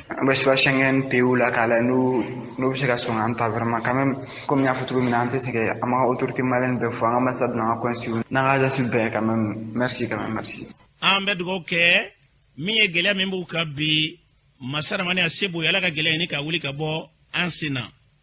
an bɛ soit Schengen pays la, k'a lajɛ n'u bɛ se ka sɔn k'an ta vraiment. Quand même, comme n y'a fɔ cogo min na, an tɛ sɛgɛn, an b'an ka autorité malienne bɛɛ fo, an ka ambassade n'an ka consul n'an ka agence bɛɛ. Quand même merci, quand même merci. An bɛ dugawu kɛ min ye, gɛlɛya min b'u kan bi, masa ramani a se bonya, Ala ka gɛlɛya ɲini ka wuli ka bɔ an sen na.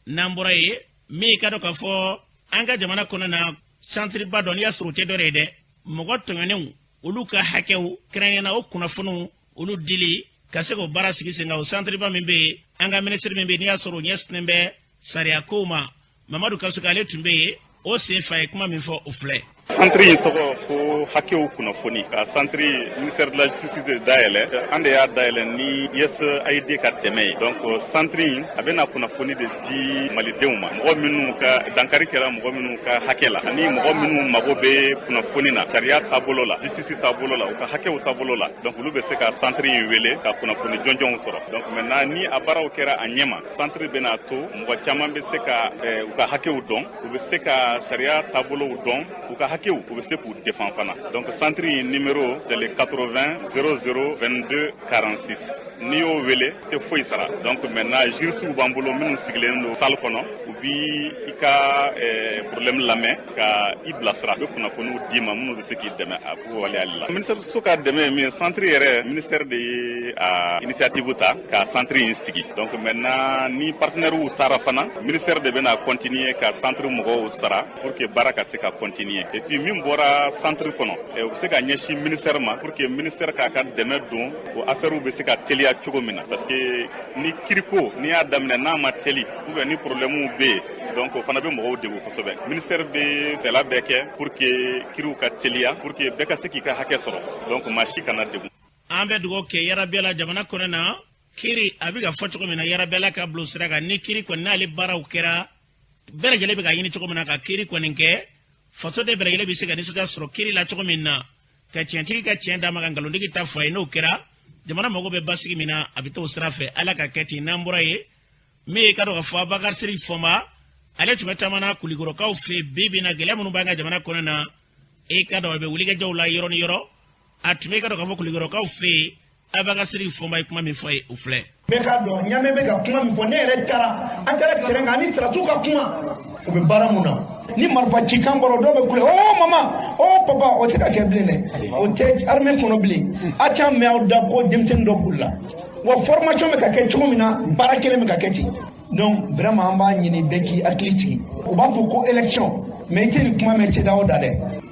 N'an bɔra yen, min ye ka dɔn k'a fɔ an ka jamana kɔnɔ na, santeriba dɔ, n'i y'a sɔrɔ o tɛ dɔ ye dɛ, mɔgɔ tɔɲɔnenw olu ka hakɛw kɛrɛnkɛrɛnnenya, o kunnafoniw olu dili ka se k'o baara sigi sen kan, o santeriba min bɛ yen, an ka minisiri min bɛ yen, n'i y'a sɔrɔ o ɲɛsinnen bɛ sariya kow ma, Mamadu Kasoke, ale tun bɛ yen. O sen fa ye kuma min fɔ, o filɛ. Centre in tɔgɔ ko hakɛw kunnafoni. Ka centre, ministère de la justice de dayɛlɛ, an de y'a dayɛlɛ ni USAID ka dɛmɛ ye. Donc centre in a bɛna kunnafoni de di malidenw ma, mɔgɔ minnu ka dankari kɛra, mɔgɔ minnu ka hakɛ la, ani mɔgɔ minnu mago bɛ kunnafoni na sariya taabolo la, justice taabolo la, u ka hakɛw taabolo la. Donc olu bɛ se ka centre in wele ka kunnafoni jɔnjɔnw sɔrɔ. Donc maintenant, ni a baaraw kɛra a ɲɛma, centre bɛna to mɔgɔ caman bɛ se ka u ka hakɛw dɔn, u bɛ se ka sariya taabolow dɔn, u ka hakɛw, u bɛ se k'u défend fana. Donc centre in numéro, c'est le 80 00 22 46. N'i y'o wele, tɛ foyi sara. Donc maintenant, juristew b'an bolo minnu sigilen don salle kɔnɔ, u bi i ka problème lamɛn ka i bilasira, u bɛ kunnafoniw d'i ma minnu bɛ se k'i dɛmɛ a ko waleyali la. Ministère so ka dɛmɛ ye min ye, centre yɛrɛ, ministère de ye a initiative ta ka centre in sigi. Donc maintenant, ni partenaires taara fana, ministère de bɛna continuer ka centre mɔgɔw sara pour que baara ka se ka continuer. Et puis min bɔra centre kɔnɔ, u bɛ se ka ɲɛsin ministère ma pour que ministère k'a ka dɛmɛ don o affaires bɛ se ka teliya cogo min na, parce que ni kiriko n'i y'a daminɛ n'a ma teli, ou bien ni problème bɛ yen, donc o fana bɛ mɔgɔw degun kosɛbɛ. Ministère bɛ fɛla bɛɛ kɛ pour que kiriw ka teliya, pour que bɛɛ ka se k'i ka hakɛ sɔrɔ, donc maa si kana degun. An bɛ dugawu kɛ yarabila jamana kɔnɔ na, kiri a bɛ ka fɔ cogo min na, yarabila ka bulon sira kan ni kiri kɔni n'ale baaraw kɛra, bɛɛ lajɛlen bɛ ka ɲini cogo min na ka kiri kɔni kɛ, faso den bɛɛ lajɛlen bɛ se ka nisɔndiya sɔrɔ kiri la cogo min na, ka tiɲɛtigi ka tiɲɛ d'a ma, ka nkalontigɛ ta fɔ a ye. N'o kɛra, jamana mago bɛ basigi min na, a bɛ t'o sira fɛ. Ala ka kɛ ten. N'an bɔra yen, min ye ka dɔn ka fɔ Abubakar Siriki Fɔnba, ale tun bɛ taama na Kulikɔrɔkaw fɛ bi bi in na, gɛlɛya minnu b'an ka jamana kɔnɔ na, e ka dɔn a bɛ wulikajɔw la yɔrɔ ni yɔrɔ. A tun bɛ ka dɔn k'a fɔ Kulikɔrɔkaw fɛ yen, Abubakar Siriki Fɔnba ye kuma min fɔ a ye, o filɛ. Bɛɛ k'a dɔn ɲamɛ bɛ ka kuma min fɔ, ne yɛrɛ taara, an taara terrain kan ani sirasiw ka kuma, u bɛ baara mun na, ni marifa cikan bɔra, dɔw bɛ kule: "Oh mama, oh papa." O tɛ ka kɛ bilen dɛ, o tɛ armée kɔnɔ bilen. A t'an mɛn aw da ko denmisɛnnin dɔ bolila wa. Formation bɛ ka kɛ cogo min na, baara kelen bɛ ka kɛ ten. Donc vraiment, an b'a ɲini bɛɛ k'i hakili sigi. U b'a fɔ ko élection, mais i tɛ nin kuma mɛn CEDEAO da dɛ.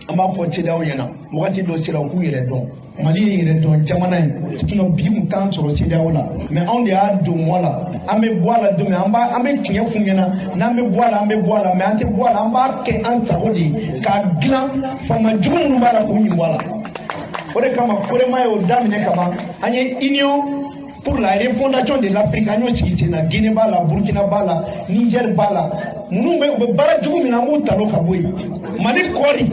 An b'a fɔ CEDEAO ɲɛna, wagati dɔ sera, u k'u yɛrɛ dɔn. Mali ye yɛrɛ dɔn jamana ye, sinon bi mun t'an sɔrɔ CEDEAO la. Mais anw de y'a don mɔ la, an bɛ bɔ a la don min, an b'a an bɛ tiɲɛ f'u ɲɛna. N'an bɛ bɔ a la, an bɛ bɔ a la, mais an tɛ bɔ a la, an b'a kɛ an sago de ye k'a dilan. Faama jugu minnu b'a la, k'u ɲin bɔ a la, o de kama Korema y'o daminɛ kaban. An ye union Pour la refondation de l'Afrique, an y'o sigi sen na. Guinée b'a la, Burkina b'a la, Niger b'a la. Minnu bɛ, u bɛ baara jugu min na, an b'u talo ka bɔ yen. Mali kɔɔri,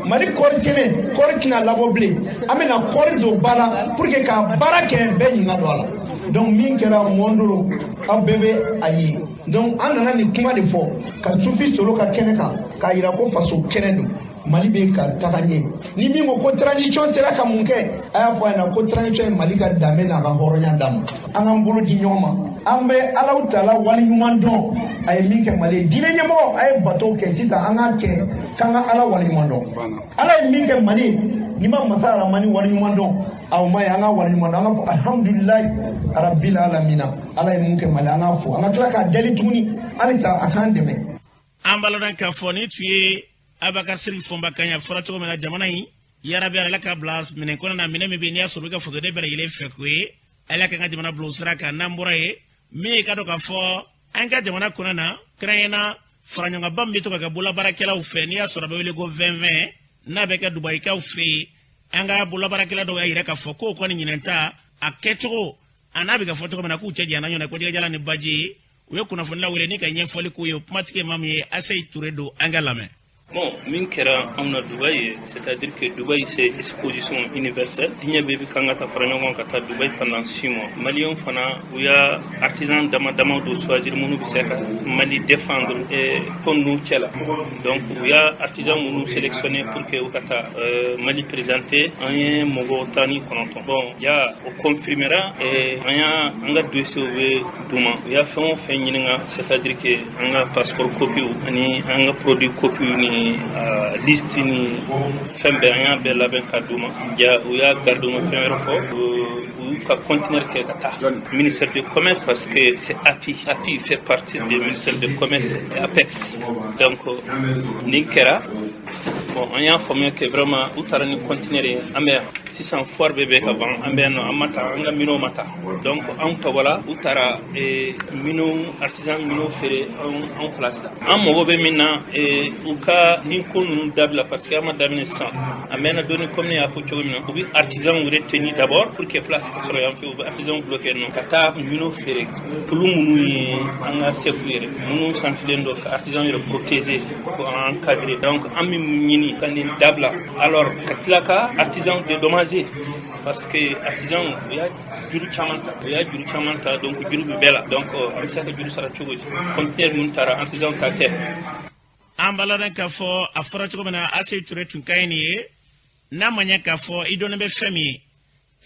Mali kɔɔri sɛnɛ, kɔɔri tɛna labɔ bilen. An bɛna kɔɔri don ba la pour que ka baara kɛ, bɛɛ ɲin ka don a la. Donc min kɛra Mondoro, aw bɛɛ bɛ a ye. Donc an nana nin kuma de fɔ ka Sufi Solo ka kɛnɛ kan, k'a yira ko faso kɛnɛ don. Mali bɛ ka taga ɲɛ. Ni min ko ko transition sera ka mun kɛ, a y'a fɔ a ɲɛna ko transition ye Mali ka danbe n'a ka hɔrɔnya d'a ma. An k'an bolo di ɲɔgɔn ma, an bɛ Alahu Taala waleɲuman dɔn a ye min kɛ Mali ye. Diinɛ ɲɛmɔgɔ, a ye bato kɛ sisan, an k'a kɛ k'an ka Ala waleɲuman dɔn. Ala ye min kɛ Mali ye, n'i ma masa Aramani waleɲuman dɔn, aw ma ye. An ka waleɲuman dɔn, an ka fɔ alihamudulilayi arabil alamina. Ala ye mun kɛ Mali, an k'a fɔ, an ka tila k'a deli tuguni halisa a k'an dɛmɛ. An b'a lɔn k'a fɔ nin tun ye Abakar Siriki Fɔnba kan ye. A fɔra cogo min na, jamana in yarabi, Ala ka bila minɛn kɔnɔ na, minɛn min bɛ yen n'i y'a sɔrɔ i ka fasoden bɛɛ lajɛlen fɛ ko ye. Ala k'an ka jamana bila o sira kan. N'an bɔra yen, min ye ka dɔn k'a fɔ an ka jamana kɔnɔ na, kɛrɛnkɛrɛnnenya faraɲɔgɔnba min bɛ to ka kɛ bololabaarakɛlaw fɛ, n'i y'a sɔrɔ a bɛ wele ko 2020, n'a bɛ kɛ Dubayikaw fɛ yen, an ka bololabaarakɛla dɔw y'a yira k'a fɔ k'o kɔni ɲinɛn ta a kɛcogo a n'a bɛ ka fɔ cogo min na, k'u cɛ janyana ɲɔgɔn na ko jɛgɛjalan ni baji ye. U ye kunnafonilaw wele ni ka ɲɛfɔli k'u ye. O kumatigi ye maa min ye, Aseyi Ture don, an ka lamɛn. Bon, min kɛra anw na Dubaï, c'est-à-dire que Dubaï, c'est exposition universelle. Diɲɛ bɛɛ bɛ kan ka ta fara ɲɔgɔn kan ka taa Dubaï pendant 6 mois. Maliyɛnw fana, u y'a artisan dama dama dɔ choisir minnu bɛ se ka Mali défendre tɔn ninnu cɛ la. Donc u y'a artisan minnu sélectionné pour que u ka taa Mali présenter, an ye mɔgɔ 19. Bon, ya o confirmera, an y'a an ka dossier bɛ d'u ma. U y'a fɛn o fɛn ɲininka, c'est-à-dire que an ka passeport copie ani an ka produit copie ni liste ni fɛn bɛɛ, an y'a bɛɛ labɛn ka d'u ma. Ja u y'a garde, ma fɛn wɛrɛ fɔ. U y'u ka conteneur kɛ ka taa ministère du Commerce, parce que c'est API. API fait partie du ministère du Commerce et APEX. Donc nin kɛra. Bon, an y'a faamuya que vraiment u taara ni conteneur ye. An bɛ yan sisan, foire bɛɛ bɛ ka ban, an bɛ yan nɔ, an ma taa, an ka minɛnw ma ta. Donc anw tɔgɔ la, u taara minɛnw, artisan minɛnw feere anw place la. An mago bɛ min na, u ka nin ko ninnu dabila, parce que an ma daminɛ sisan, a mɛnna dɔɔni. Comme ne y'a fɔ cogo min na, u bɛ artisan retenir d'abord pour que place ka sɔrɔ yan fɛ. U bɛ artisan bloquer nɔ ka taa minɛnw feere. Olu minnu ye an ka chef yɛrɛ, minnu sensilen don ka artisan yɛrɛ protéger, ko encadrer. Donc an bɛ mun ɲini? Ka nin dabila, alors ka tila ka artisan dédommager, parce que artisan, u y'a juru caman ta, u y'a juru caman ta. Donc juru bɛ bɛɛ la. Donc an bɛ se ka juru sara cogo di? Conteneur minnu taara, artisan ta tɛ. An b'a lɔn k'a fɔ a fɔra cogo min na, Aseyi Ture tun ka ɲi nin ye. N'a ma ɲɛ k'a fɔ i dɔnnen bɛ fɛn min ye,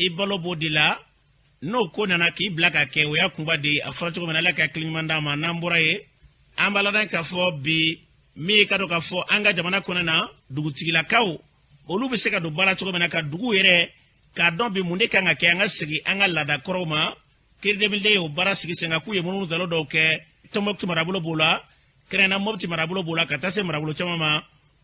i balo b'o de la, n'o ko nana k'i bila ka kɛ, o y'a kunba de ye. A fɔra cogo min na, Ala ka hakili ɲuman d'a ma. N'an bɔra yen, an b'a lɔn k'a fɔ bi, min ye ka dɔn k'a fɔ an ka jamana kɔnɔ na, dugutigilakaw olu bɛ se ka don baara cogo min na ka dugu yɛrɛ k'a dɔn bi, mun de kan ka kɛ, an ka segin an ka laada kɔrɔw ma. Kiri 2002 ye o baara sigi sen kan, k'u ye munumunu dɔw kɛ. Tɔnbɔkutu marabolo b'o la, kɛrɛnkɛrɛnnenya Mɔpiti marabolo b'o la, ka taa se marabolo caman ma.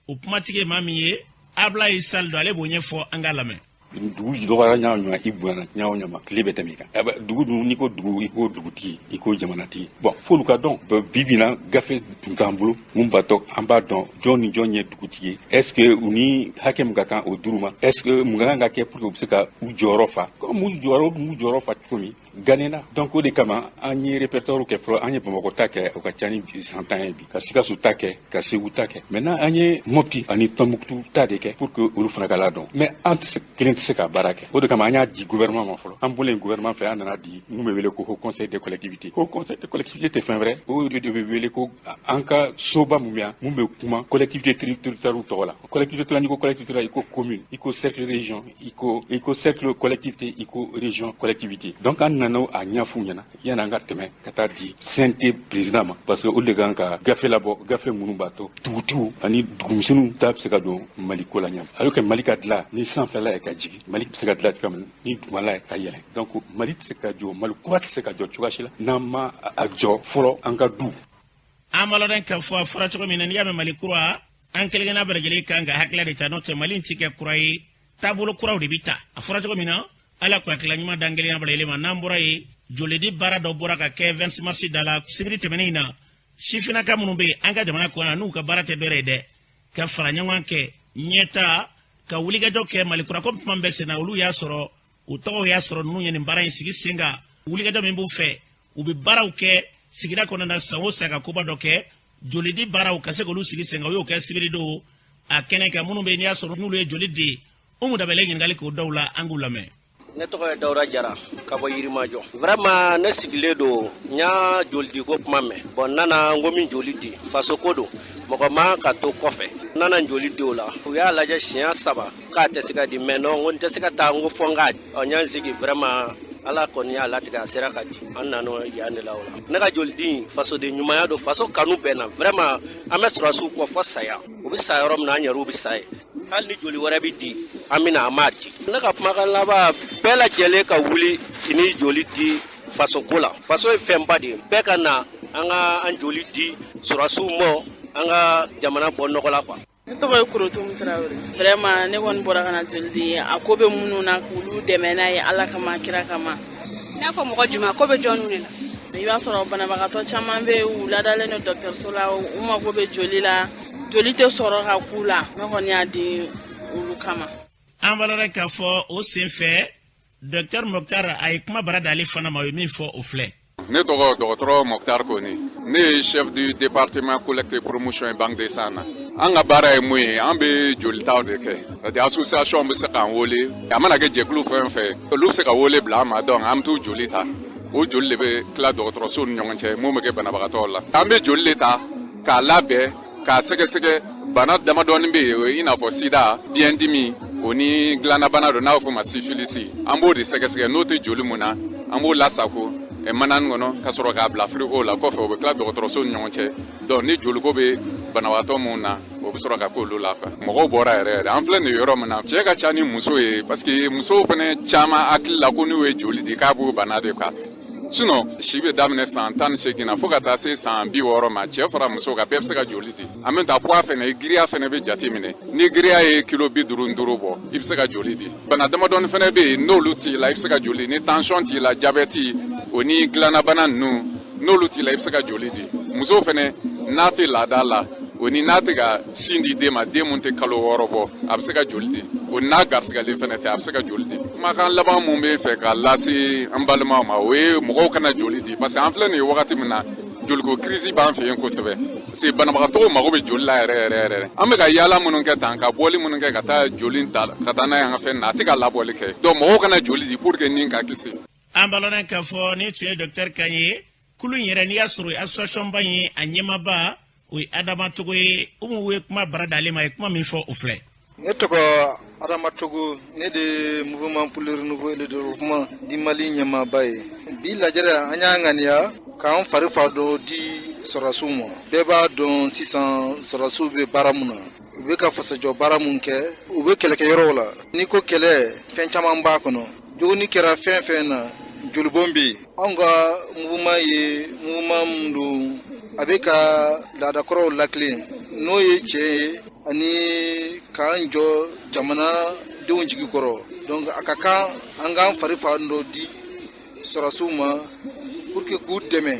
O kumatigi ye maa min ye, Abulayi Sali don, ale b'o ɲɛfɔ, an k'a lamɛn. Dugu dɔgɔyara ɲa o ɲa, i bonyana ɲa o ɲa ma, tile bɛ tɛmɛ i kan. Dugu dun, n'i ko dugu, i ko dugutigi, i ko jamanatigi. Bon, f'olu ka dɔn. Bi bi na, gafe tun t'an bolo mun b'a tɔ an b'a dɔn jɔn ni jɔn ye dugutigi ye. Est ce que u ni hakɛ min ka kan o d'u ma? Est ce que mun ka kan ka kɛ pour que u bɛ se ka u jɔyɔrɔ fa comme u jɔyɔrɔ b'u jɔyɔrɔ fa cogo min ganena? Donc o de kama an ye répertoire kɛ fɔlɔ. An ye Bamakɔ ta kɛ, o ka ca ni san 10 ye bi, ka Sikaso ta kɛ, ka Segu ta kɛ. Maintenant an ye Mɔpti ani Tɔnbukutu ta de kɛ pour que olu fana ka ladɔn. Mais an tɛ se, kelen tɛ se ka baara kɛ. O de kama an y'a di gouvernement ma fɔlɔ. An bɔlen gouvernement fɛ, an nana di mun bɛ wele ko Haut Conseil des collectivités. Haut Conseil des collectivités tɛ fɛn wɛrɛ, o de bɛ wele ko an ka soba mun bɛ yan, mun bɛ kuma collectivité territoriale tɔgɔ la. Collectivité territoriale, n'i ko collectivité territoriale, i ko commune, i ko cercle région, i ko cercle collectivité, i ko région collectivité. Donc an nana a ɲɛf'u ɲɛna yanni an ka tɛmɛ ka taa di CNT président ma, parce que olu de kan ka gafe labɔ, gafe minnu b'a to dugutigiw ani dugumisɛnninw ta bɛ se ka don Mali ko la ɲɛ. Alors que Mali ka dilan ni sanfɛla ye ka jigin, Mali bɛ se ka dilan cogoya min ni dugumala ye ka yɛlɛ. Donc Mali tɛ se ka jɔ, Mali kura tɛ se ka jɔ cogoya si la n'an ma a jɔ fɔlɔ an ka du. An b'a lɔn k'a fɔ a fɔra cogo min na, n'i y'a mɛn Mali kura, an kelen-kelenna bɛɛ lajɛlen kan ka hakilila de ta. N'o tɛ, Mali in ti kɛ kura ye, taabolo kuraw de bi ta. A fɔra cogo min na, Ala kurakila ɲuman dan kelen bɛɛ lajɛlen ma. N'an bɔra yen, jolidi baara dɔ bɔra ka kɛ 26 mars da la, sibiri tɛmɛnen in na. Sifinnaka minnu bɛ yen an ka jamana kɔnɔ, n'u ka baara tɛ dɔwɛrɛ ye dɛ, ka fara ɲɔgɔn kɛ ɲɛta ka wulikajɔ kɛ Mali kura ko kuma bɛ sen na, olu y'a sɔrɔ u tɔgɔw y'a sɔrɔ ninnu ye nin baara in sigi sen kan. Wulikajɔ min b'u fɛ, u bɛ baaraw kɛ sigida kɔnɔna na san o san ka koba dɔ kɛ, jolidi baaraw ka se k'olu sigi sen kan. U y'o kɛ sibiridon a kɛnɛ kan. Minnu bɛ n'i y'a sɔrɔ n'olu ye joli di, Umu Dabɛlɛ ɲininkali k'o dɔw la, an k'u lamɛn. Ne tɔgɔ ye Dawuda Jara ka bɔ Yirimajɔ. Vraiment, ne sigilen don, n y'a jolidiko kuma mɛn. Bon, n nana n ko min joli di, faso ko don, mɔgɔ man ka to kɔfɛ. N nana n joli di o la, u y'a lajɛ siɲɛ saba k'a tɛ se ka di, mais non, n ko n tɛ se ka taa, n ko fɔ n k'a di. Ɔ, n y'an sigi, vraiment, Ala kɔni y'a latigɛ, a sera ka di. An nana yan de la o la. Ne ka jolidi, fasoden ɲumanya don, faso kanu bɛ na. Vraiment, an bɛ sɔrɔdasiw kɔ fɔ saya. U bɛ sa yɔrɔ min na, an yɛrɛw bɛ sa yen. Hali ni joli wɛrɛ bɛ di, an bɛna an b'a di. Ne ka kumakan laban, bɛɛ lajɛlen ka wuli k'i joli di faso ko la. Faso ye fɛnba de ye. Bɛɛ ka na an ka an joli di sɔrɔdasiw ma, an ka jamana bɔ nɔgɔ la quoi. Ne tɔgɔ ye Korotum Tarawele. Vraiment, ne kɔni bɔra ka na joli di, a ko bɛ minnu na, k'olu dɛmɛ n'a ye, Ala kama, kira kama. I n'a fɔ mɔgɔ jumɛn, ko bɛ jɔnniw de la? I b'a sɔrɔ banabagatɔ caman bɛ yen, u ladalen don dɔgɔtɔrɔso la, u mago bɛ joli la, joli tɛ sɔrɔ ka k'u la. Ne kɔni y'a di olu kama. An b'a k'a fɔ o senfɛ, Docteur Mokhtar, a ye kuma bara d'ale fana ma. O ye min fɔ, o filɛ. Ne tɔgɔ dɔgɔtɔrɔ Mokhtar Kone. Ne ye chef du département collecte et promotion et banque de sang na. An ka baara ye mun ye? An bɛ jolitaw de kɛ. C'est association bɛ se k'an wele, a mana kɛ jɛkulu fɛn o fɛn, olu bɛ se ka wele bila an ma. Donc an bɛ t'u joli ta, o joli de bɛ tila dɔgɔtɔrɔso ni ɲɔgɔn cɛ, mun bɛ kɛ banabagatɔw la. An bɛ joli de ta k'a labɛn, k'a sɛgɛsɛgɛ. Bana damadɔni bɛ yen, o ye i n'a fɔ sida, biyɛndimi, o ni dilannabana dɔ n'a bɛ f'o ma sifilisi. An b'o de sɛgɛsɛgɛ. N'o tɛ joli mun na, an b'o lasago manani kɔnɔ ka sɔrɔ k'a bila firigo la. Kɔfɛ, o bɛ tila dɔgɔtɔrɔso ni ɲɔgɔn cɛ. Donc ni joliko bɛ banabagatɔ mun na, o bɛ sɔrɔ ka k'olu la quoi. Mɔgɔw bɔra yɛrɛ yɛrɛ. An filɛ nin yɔrɔ min na, cɛ ka ca ni muso ye, parce que musow fana caman hakili la ko n'u ye joli di, k'a b'o bana de quoi. Sinon si bɛ daminɛ san 18 na fo ka taa se san 60 ma. Cɛ fara muso kan, bɛɛ bɛ se ka joli di. An bɛ taa poids fɛnɛ, giriya fɛnɛ bɛ jate minɛ. Ni giriya ye kilo 55 bɔ, i bɛ se ka joli di. Bana damadɔni fɛnɛ bɛ yen, n'olu t'i la, i bɛ se ka joli. Ni tension t'i la, diabète, o ni dilannabana ninnu, n'olu t'i la, i bɛ se ka joli di. Muso fɛnɛ, n'a tɛ laada la, o ni n'a tɛ ka sin di den ma, den mun tɛ kalo 6 bɔ, a bɛ se ka joli di. O n'a garisigɛlen fɛnɛ tɛ, a bɛ se ka joli di. Kumakan laban mun bɛ fɛ ka lase an balimaw ma, o ye mɔgɔw kana joli di, parce que an filɛ nin ye wagati min na, joliko crise b'an fɛ yen kosɛbɛ, parce que banabagatɔw mago bɛ joli la yɛrɛ yɛrɛ yɛrɛ. An bɛ ka yaala minnu kɛ tan, ka bɔli minnu kɛ ka taa joli ta ka taa n'a ye an ka fɛn na, a tɛ ka labɔli kɛ. Donc mɔgɔw kana joli di pour que nin ka kisi. An balana k'a fɔ ni tun ye docteur kan ye. Kulu in yɛrɛ, n'i y'a sɔrɔ association ba ye, a ɲɛmaaba o ye Adama Togo ye. Umu ye kuma bara d'ale ma, ye kuma min fɔ, o filɛ. Ne tɔgɔ Adama Togo, ne de ye Mouvement pour le renouveau et le développement du Mali ɲɛmaaba ye. Bi lajɛrɛ, an y'a ŋaniya k'an fari fa dɔ di sɔrɔdasiw ma. Bɛɛ b'a dɔn sisan, sɔrɔdasiw bɛ baara mun na, u bɛ ka fasojɔ baara mun kɛ, u bɛ kɛlɛkɛyɔrɔw la. N'i ko kɛlɛ, fɛn caman b'a kɔnɔ. Jogoni kɛra fɛn fɛn na, jolibɔn bɛ yen. Anw ka mouvement ye mouvement mun don, a bɛ ka laadakɔrɔw lakilen, n'o ye tiɲɛ ye, ani k'an jɔ jamana denw jigi kɔrɔ. Donc a ka kan an k'an fari fan dɔ di sɔrɔdasiw ma pour que k'u dɛmɛ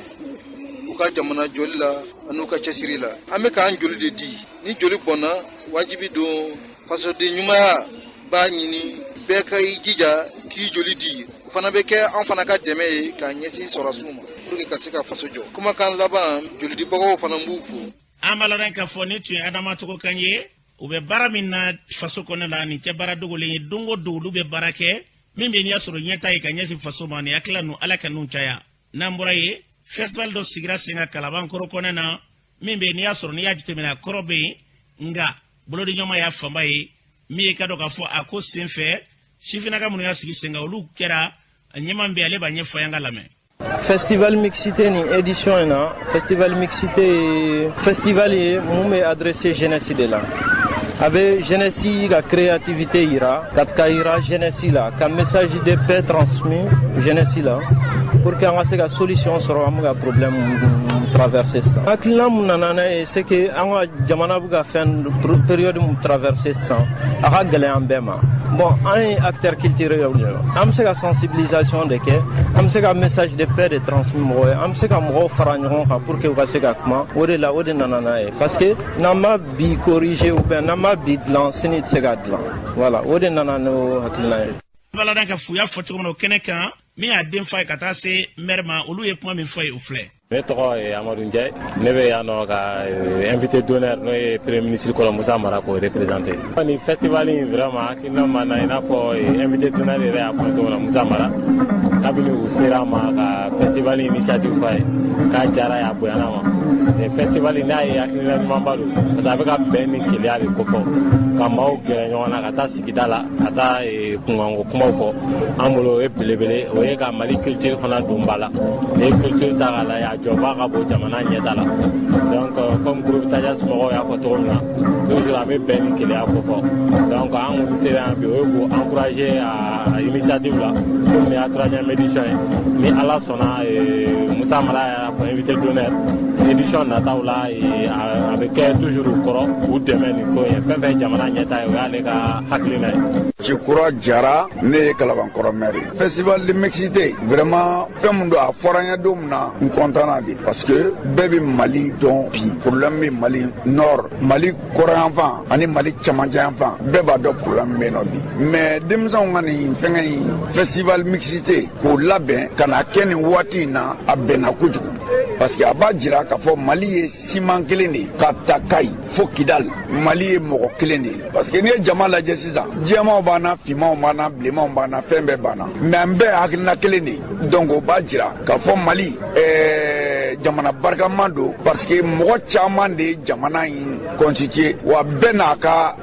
u ka jamana jɔli la ani u ka cɛsiri la. An bɛ k'an joli de di. Ni joli bɔnna, wajibi don, fasoden ɲumanya b'a ɲini bɛɛ ka i jija k'i joli di. O fana bɛ kɛ an fana ka dɛmɛ ye k'a ɲɛsin sɔrɔdasiw ma pour que ka se ka faso jɔ. Kumakan laban, jolidibagaw fana b'u fo. An b'a lɔn k'a fɔ ni tun ye Adama Togo kan ye. U bɛ baara min na faso kɔnɔ la, nin tɛ baara dogolen ye. Don o don, olu bɛ baara kɛ min bɛ n'i y'a sɔrɔ ɲɛta ye ka ɲɛsin faso ma. Nin hakilila ninnu, Ala ka ninnu caya. N'an bɔra yen, festival dɔ sigira sen kan Kalabankɔrɔ kɔnɛ na, min bɛ n'i y'a sɔrɔ n'i y'a jateminɛ, a kɔrɔ bɛ yen, nka bolodiɲɔgɔnma y'a fanba ye. Min ye ka dɔn k'a fɔ a ko sen fɛ, sifinnaka minnu y'a sigi sen kan, olu kɛra a ɲɛma bɛ, ale b'a ɲɛfɔ, an ka lamɛn. Festival Mixité ni édition in na, Festival Mixité ye festival ye mun bɛ adressé jeunesse de la. A bɛ jeunesse ka créativité yira, ka yira jeunesse la, ka message de paix transmis jeunesse la, pour que an ka se ka solution sɔrɔ an bɛ ka problème mun traverser sisan. Hakilina mun nana n'a ye, c'est que an ka jamana bɛ ka fɛn période mun traverser sisan, a ka gɛlɛn an bɛɛ ma. Bon, an ye acteur culturel ye, an bɛ se ka sensibilisation de kɛ, an bɛ se ka message de paix de transmis mɔgɔw ye, an bɛ se ka mɔgɔw fara ɲɔgɔn kan pour que u ka se ka kuma. O de la, o de nana n'a ye, parce que n'an ma bi corriger ou bien n'an ma bi dilan, sini tɛ se ka dilan. Voilà, o de nana n'o hakilina ye. Balada ka fuya fɔ cogo min na o kɛnɛ kan. Min y'a den fa ye ka taa se mɛri ma, olu ye kuma min fɔ ye, o filɛ. Ne tɔgɔ ye Amadu Njɛ. Ne bɛ yan nɔ ka invité d'honneur, n'o ye premier ministre kɔrɔ Musa Mara, k'o représenter. Nin festival in, vraiment, hakilina ma na, i n'a fɔ invité d'honneur yɛrɛ y'a fɔ cogo min na, Musa Mara, kabini u sera ma ka festival initiative f'a ye, k'a diyara ye, a bonyana ma. Nin festival n'a ye hakilina ɲumanba don, parce que a bɛ ka bɛn ni kelenya de kofɔ, ka maaw gɛrɛ ɲɔgɔn na, ka taa sigida la, ka taa kunkanko kumaw fɔ. An bolo, o ye belebele, o ye ka Mali culture fana don ba la. N'i ye culture ta k'a lajɛ, a jɔba ka bon jamana ɲɛta la. Donc comme groupe Tajas mɔgɔw y'a fɔ cogo min na, toujours an bɛ bɛn ni kelenya kofɔ. Donc an kɔni sera yan bi, o ye k'u encourager a initiative la. Komi nin y'a troisième édition ye, ni Ala sɔnna, Musa Mara y'a fɔ invité d'honneur, édition nataw la, a bɛ kɛ toujours u kɔrɔ k'u dɛmɛ nin ko ye. Fɛn fɛn jamana ɲɛta ye, o y'ale ka hakilina ye. Cikura Jara, ne ye Kalabankɔrɔ maire. Festival de mixité, vraiment, fɛn min don, a fɔra n ye don min na, n content de, parce que bɛɛ bɛ Mali dɔn bi, problème bɛ Mali nord, Mali kɔrɔyanfan ani Mali camancɛyanfan, bɛɛ b'a dɔn problème bɛ yen nɔ bi. Mais denmisɛnw ka nin fɛngɛ in, festival mixité, k'o labɛn ka na kɛ nin waati in na, a bɛnna kojugu, parce que a b'a jira k'a fɔ Mali ye siman kelen de ye, ka ta Kayi fo Kidal, Mali ye mɔgɔ kelen de ye. Parce que n'i ye jama lajɛ sisan, jɛmanw b'an na, finmanw b'an na, bilenmanw b'an na, fɛn bɛɛ b'an na, mais an bɛɛ hakilina kelen de ye. Donc o b'a jira k'a fɔ Mali jamana barikama don, parce que mɔgɔ caman de ye jamana in constitué, wa bɛɛ n'a ka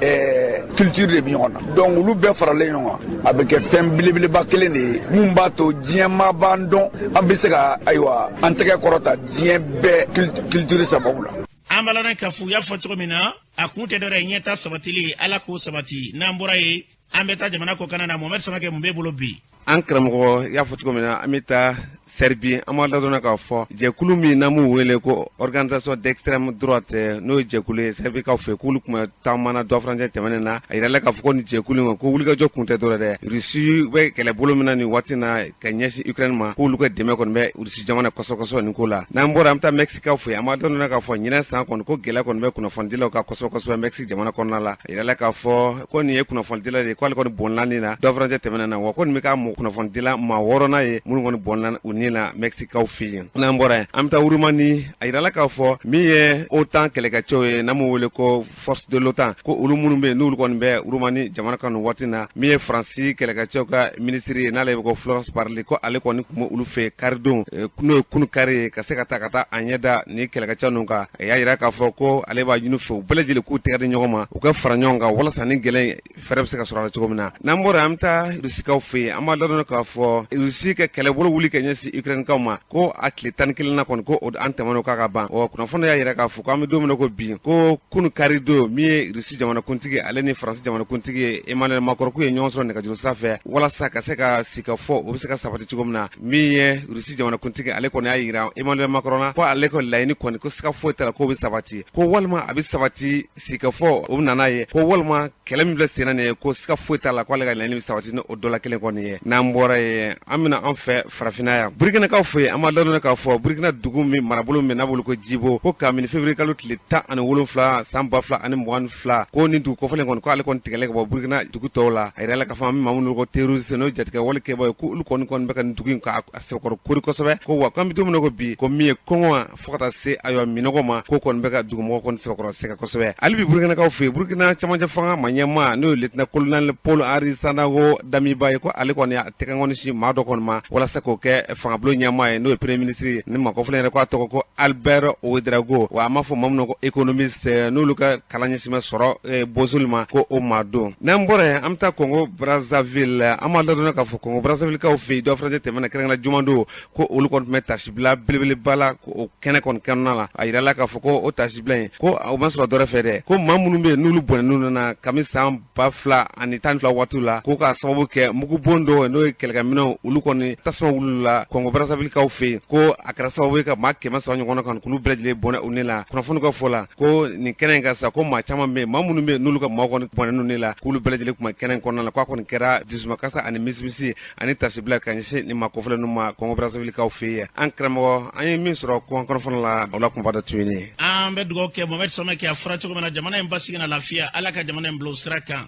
culture de bɛ ɲɔgɔn na. Donc olu bɛɛ faralen ɲɔgɔn kan, a bɛ kɛ fɛn belebeleba kelen de ye mun b'a to diɲɛ b'an dɔn, an bɛ se ka, ayiwa, an tɛgɛ kɔrɔta diɲɛ bɛɛ culture sababu la. An balana ka fɔ, u y'a fɔ cogo min na, a kun tɛ dɔwɛrɛ ye, ɲɛta sabatili. Ala k'o sabati. N'an bɔra yen, an bɛ taa jamana kɔkanna na. Mohamɛd Samakɛ, mun b'e bolo bi? An karamɔgɔ y'a fɔ cogo min na, an bɛ taa Sɛribi. An b'a ladɔnna k'a fɔ jɛkulu min n'an b'u wele ko organisation d'extrême droite, n'o ye jɛkulu ye Sɛrbikaw fɛ, k'olu tun bɛ taamana dɔ furancɛ tɛmɛnen na. A yirala k'a fɔ ko nin jɛkulu in, ko wulikajɔ kun tɛ dɔrɔn dɛ, Rusi bɛ kɛlɛbolo min na nin waati na ka ɲɛsin Ukraine ma, k'olu ka dɛmɛ kɔni bɛ Rusi jamana kosɛbɛ kosɛbɛ nin ko la. N'an bɔra, an bɛ taa Mɛkisikaw fɛ. An b'a ladɔnna k'a fɔ ɲinɛ san kɔni, ko gɛlɛya kɔni bɛ kunnafonidilaw kan kosɛbɛ kosɛbɛ Mɛkisiki jamana kɔnɔna la. A yirala k'a fɔ ko nin ye kunnafonidila de ye, k'ale kɔni bɔnna nin na dɔ furancɛ tɛmɛnen na, wa ko nin bɛ k'a kunnafonidila maa wɔɔrɔnan ye minnu kɔni bɔnna u ni la Mɛkisikaw fɛ yen. N'an bɔra yen, an bɛ taa Rumani. A yirala k'a fɔ min ye OTAN kɛlɛkɛcɛw ye, n'an b'u wele ko force de l'OTAN, ko olu minnu bɛ yen, n'olu kɔni bɛ Rumani jamana kan nin waati na, min ye Faransi kɛlɛkɛcɛw ka minisiri ye, n'ale bɛ ko Florence Parly, ko ale kɔni tun bɛ olu fɛ karidon, n'o ye kunu kari ye, ka se ka taa ka taa a ɲɛ da ni kɛlɛkɛcɛ ninnu kan. A y'a yira k'a fɔ ko ale b'a ɲini fɛ u bɛɛ lajɛlen k'u tɛgɛ di ɲɔgɔn ma, u ka fara ɲɔgɔn kan walasa ni gɛlɛn fɛɛrɛ bɛ se ka sɔrɔ a la cogo min na. N'an bɔra, an bɛ taa Rusikaw fɛ yen. An b'a ladɔn k'a fɔ Rusi ka kɛlɛbolo wuli ka ɲɛsin Ukrainekaw ma, ko a tile 11 na kɔni, ko o an tɛmɛn'o k'a ka ban. Ɔ kunnafoni y'a yira k'a fɔ ko an bɛ don min na ko bi, ko kunu kari don, min ye Rusi jamanakuntigi, ale ni Faransi jamanakuntigi ye Emmanuel Macron, k'u ye ɲɔgɔn sɔrɔ nɛgɛjuru sira fɛ walasa ka se ka sigikafɔ o bɛ se ka sabati cogo min na. Min ye Rusi jamanakuntigi, ale kɔni y'a yira Emmanuel Macron na ko ale ka laɲini kɔni, ko siga foyi t'a la k'o bɛ sabati, ko walima a bɛ sabati sigikafɔ o bɛ na n'a ye, ko walima kɛlɛ min filɛ senna nin ye, ko siga foyi t'a la ko ale ka laɲini bɛ sabati ni o dɔ la kelen kɔni ye. N'an bɔra yen, an bɛna an fɛ farafinna yan, Burkinakaw fɛ yen. An b'a ladɔnniya k'a fɔ Burkina dugu min marabolo min n'a bolo ko Jibo, ko kabini février kalo tile 17 san 2022, ko nin dugu kɔfɛlen kɔni, ko ale kɔni tigɛlen ka bɔ Burkina dugu tɔw la. A yirala k'a fɔ an bɛ maa minnu ko terroriste, n'o ye jatigɛ wale kɛbaa ye, ko olu kɔni bɛ ka nin dugu in ka a sɛbɛkɔrɔ kori kosɛbɛ, ko wa k'an bɛ don min na ko bi, ko min ye kɔngɔ fo ka taa se, ayiwa, minɔgɔ ma, ko kɔni bɛ ka dugumɔgɔ kɔni sɛbɛkɔrɔ sɛgɛn kosɛbɛ. Hali bi Burkinakaw fɛ yen, Burkina camancɛ fanga ma ɲɛmaa, n'o ye lieutenant colonel Paul Henri Sandaogo Damiba ye, ko ale kɔni a tɛgɛ kɔni si maa dɔ kɔni ma walasa k'o kɛ fangabulon ɲɛmaa ye, n'o ye premier ministre ye. Ni maa kɔfɛlen yɛrɛ, ko a tɔgɔ ko Albert Ouedraogo, wa a m'a fɔ maa minnu ko économiste, n'olu ka kalan ɲɛsin bɛ sɔrɔ bonsoli ma, ko o maa don. N'an bɔra yen, an bɛ taa Congo Brazzaville. An b'a ladɔnniya k'a fɔ Congo Brazzaville kaw fɛ yen, dɔ furancɛ tɛmɛna, kɛrɛnkɛrɛnnenya jumadon, ko olu kɔni tun bɛ tasibila belebeleba la o kɛnɛ kɔni kɔnɔna la. A yirala k'a fɔ ko o tasibila in, ko o ma sɔrɔ dɔrɔ fɛ dɛ, ko maa minnu bɛ yen, n'olu bɔnɛnen na kabini san 2012 waatiw la, ko k'a sababu kɛ mugubon dɔw, n'o ye kɛlɛkɛminɛnw, olu kɔni tasuma wulila la Kɔngo Brazzavillekaw fɛ yen, ko a kɛra sababu ye ka maa 300 ɲɔgɔn kan k'olu bɛɛ lajɛlen bɔnɛ u ni la. Kunnafoni ka fɔ la, ko nin kɛnɛ in kan sa, ko maa caman bɛ yen, maa minnu bɛ yen, n'olu ka maaw kɔni bɔnɛnen ni la, k'olu bɛɛ lajɛlen tun bɛ kɛnɛ in kɔnɔna la, k'a kɔni kɛra dusumakasa ani misimisi ani tasibila ka ɲɛsin nin maa kofɔlen ninnu ma Kɔngo Brazzavillekaw fɛ yen. An karamɔgɔ, an ye min sɔrɔ kɔn kɔnɔfɔlɔ la, o la kunba dɔ tun ye nin ye. An bɛ dugawu kɛ Mohamed Samake, a fɔra cogo min na, jamana in basigi na lafiya, Ala ka jamana in bila o sira kan.